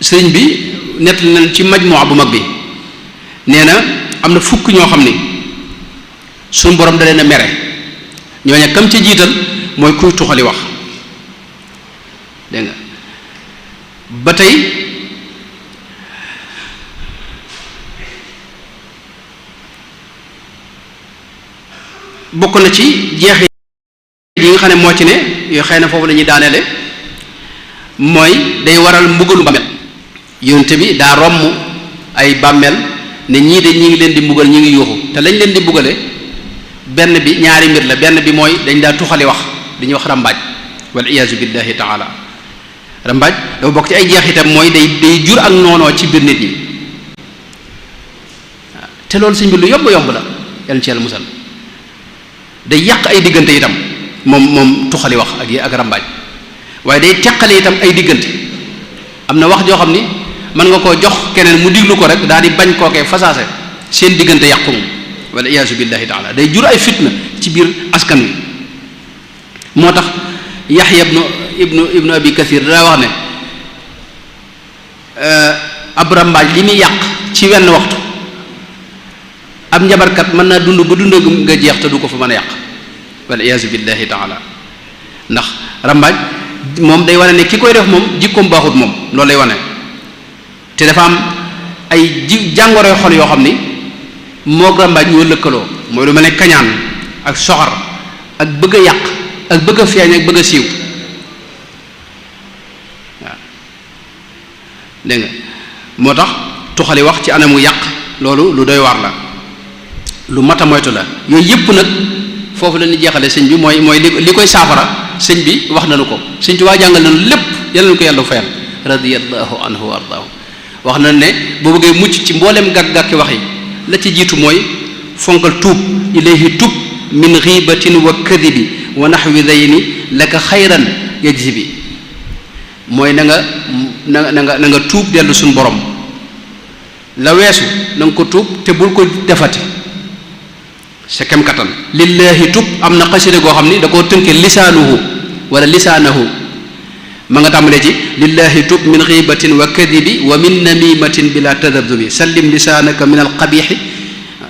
sëriñ bi nett nañ ci majmuwa bu mag bi nee na am na fukk ñoo xam ni suñu borom da leen a mere ñooñu kam ca jiital mooy kuy tuxali wax dégg nga ba tey bokk na ci jeexi yi nga xam ne moo ci ne yoo xëy na foofu la ñuy daaneele mooy day waral mbugalu bàmmeel yonte bi daa romb ay bàmmeel ne ñii de ñi ngi leen di mbugal ñi ngi yuuxu te lañ leen di mbugale benn bi ñaari mbir la benn bi mooy dañ daa tuxali wax dañuy wax rambaaj wal iyaazu billahi taala rambaaj dafa bokk ci ay jeexitam mooy day jur ak noonoo ci biir nit ñi te loolu sëñ bi lu yomb la yàlla ci yàlla musal day yàq ay diggante itam moom tuxali wax ak rambaaj waaye day teqale itam ay diggante am na wax joo xam ni mën nga koo jox keneen mu diglu ko rek daal di bañ kookee fasaase seen diggante yàqu moom wala iyaazu billahi taala day jur ay fitna ci biir askan wi moo tax yaxya ibnu abi kathir daa wax ne ab rambaaj li muy yàq ci wenn waxtu ab njabarkat mën naa dund ba dund nga jeex te du ko fa mën a yàq wal iyaazu billahi taala ndax rambaaj moom day wane ne ki koy def moom jikkoom baaxut moom loolu lay wane te dafa am ay jàngoroy xol yoo xam ni moog rambaaj ñoo lëkkaloo mooy lu mel ne kañaan ak soxar ak bëgg a yàq ak bëgg a feeñ ak bëgg a siiw waaw dégg nga moo tax tuxali wax ci anamu yàq loolu lu doy waar la lu mat a moytu la yooyu yëpp nag foofu la ñuy jeexale sëñ bi mooy li koy saafara sëñ bi wax nañu ko sëñ Tuubaa jàngal nañu lépp yàlla nañu ko yàlla fayal radiyallahu anhu wa ardaahu wax nañu ne boo bëggee mucc ci mboolem gàkki wax yi la ci jiitu mooy fonkal tuub ilayhi tub min ghibatin wa kadibi wa nahwi dayni laka xayran yajzibi mooy na nga tuub dellu suñu borom la weesu na nga ko tuub te bul ko defati sa kem kattan lillahi tub am na xasida goo xam ni da koo tënke lisaanuhu wala lisaanahu ma nga tàmbalee ci lillahi tub min ghibatin wa kadibi wa min namimatin bila tadabdubi sallim lisaanaka min alqabixi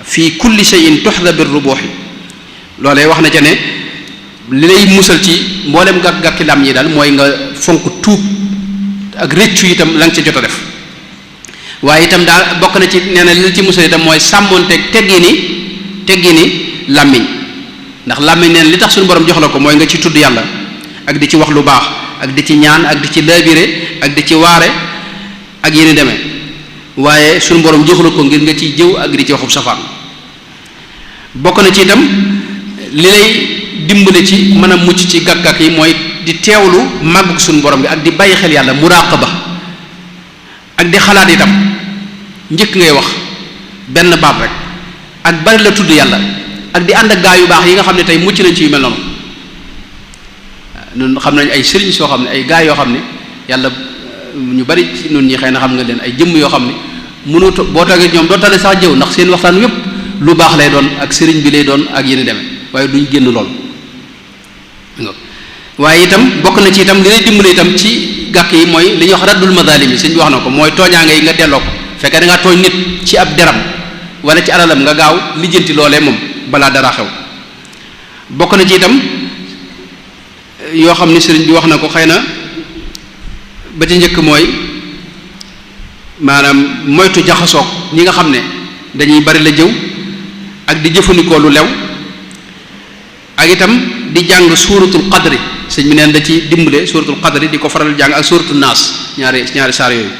fi kulli shay'in tuxda bir rubuxi loolee wax na ca ne li lay musal ci mboolem gàkki lam yi daal mooy nga fonk tuub ak rëccu itam la nga ca jot a def waaye itam daal bokk na ci nee na li la ci musal itam mooy sàmmoonteeg teggi ni làmmiñ ndax làmmiñ neen li tax suñu borom jox la ko mooy nga ci tudd yàlla ak di ci wax lu baax ak di ci ñaan ak di ci laabire ak di ci waare ak yéen demee waaye suñu borom jox la ko ngir nga ciy jëw ak di ci waxub safaan bokk na ci itam li lay dimbale ci mën a mucc ci gàkk-gàkk yi mooy di teewlu màggug suñu borom bi ak di bàyyi xel yàlla muraqaba ak di xalaat itam njëkk ngay wax benn baat rek ak bari la tudd yàlla ak di ànd ak gaa yu baax yi nga xam ne tey mucc nañ ci yu mel noonu ñun xam nañ ay sëriñ soo xam ne ay gaa yoo xam ne yàlla ñu bari ci ñun ñi xëy na xam nga leen ay jëmm yoo xam ne mënoo boo toogee ñoom doo tale sax jëw ndax seen waxtaan yépp lu baax lay doon ak sëriñ bi lay doon ak yéen demee waaye duñ génn lool waaye itam bokk na ci itam li lay dimbale itam ci gàkk yi mooy li ñuy wax raddul madalimi sëñ bi wax na ko mooy tooñaange yi nga delloo ko fekkee da ngaa tooñ nit ci ab deram wala ci alalam nga gaaw lijjanti loolee moom balaa dara xew. bokk na ci itam yoo xam ne sëriñ bi wax na ko xëy na ba ci njëkk mooy maanaam moytu jaxasoog ñi nga xam ne dañuy bari la jëw ak di jëfandikoo lu lew ak itam di jàng suuratul qadri sëñ bi neen da ci dimbale suuratul qadri di ko faral jàng ak suuratul naas ñaari saar yooyu.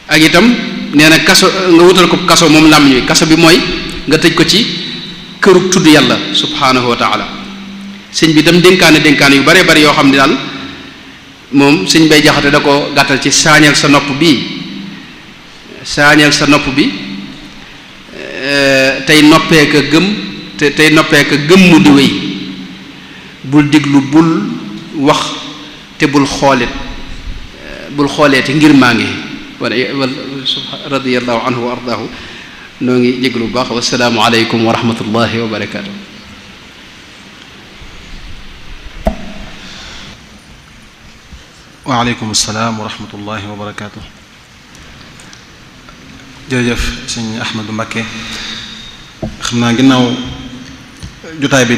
ak itam nee na kaso nga wutal ko kaso moom làmmiñ wi kaso bi mooy nga tëj ko ci kërug tudd yàlla subhaanahu wa taala. sëñ bi itam dénkaane yu bare bari yoo xam ne daal moom sëñ bay jaxate da ko gàttal ci saañal sa nopp bi tey noppee ka gëm tey noppee ka gëmmu di wéy bul diglu bul wax te bul xooleeti ngir maa ngi wala radiyallahu anhu wa ardaahu. noo ngi jéglu bu baax wasalaamu aleykum wa rahmatullahi wa barakaatu. waaleykum salaam wa rahmatullahi wa barakaatu. jërëjëf sëñ Ahmadou Mbacké xam naa ginnaaw jotaay bi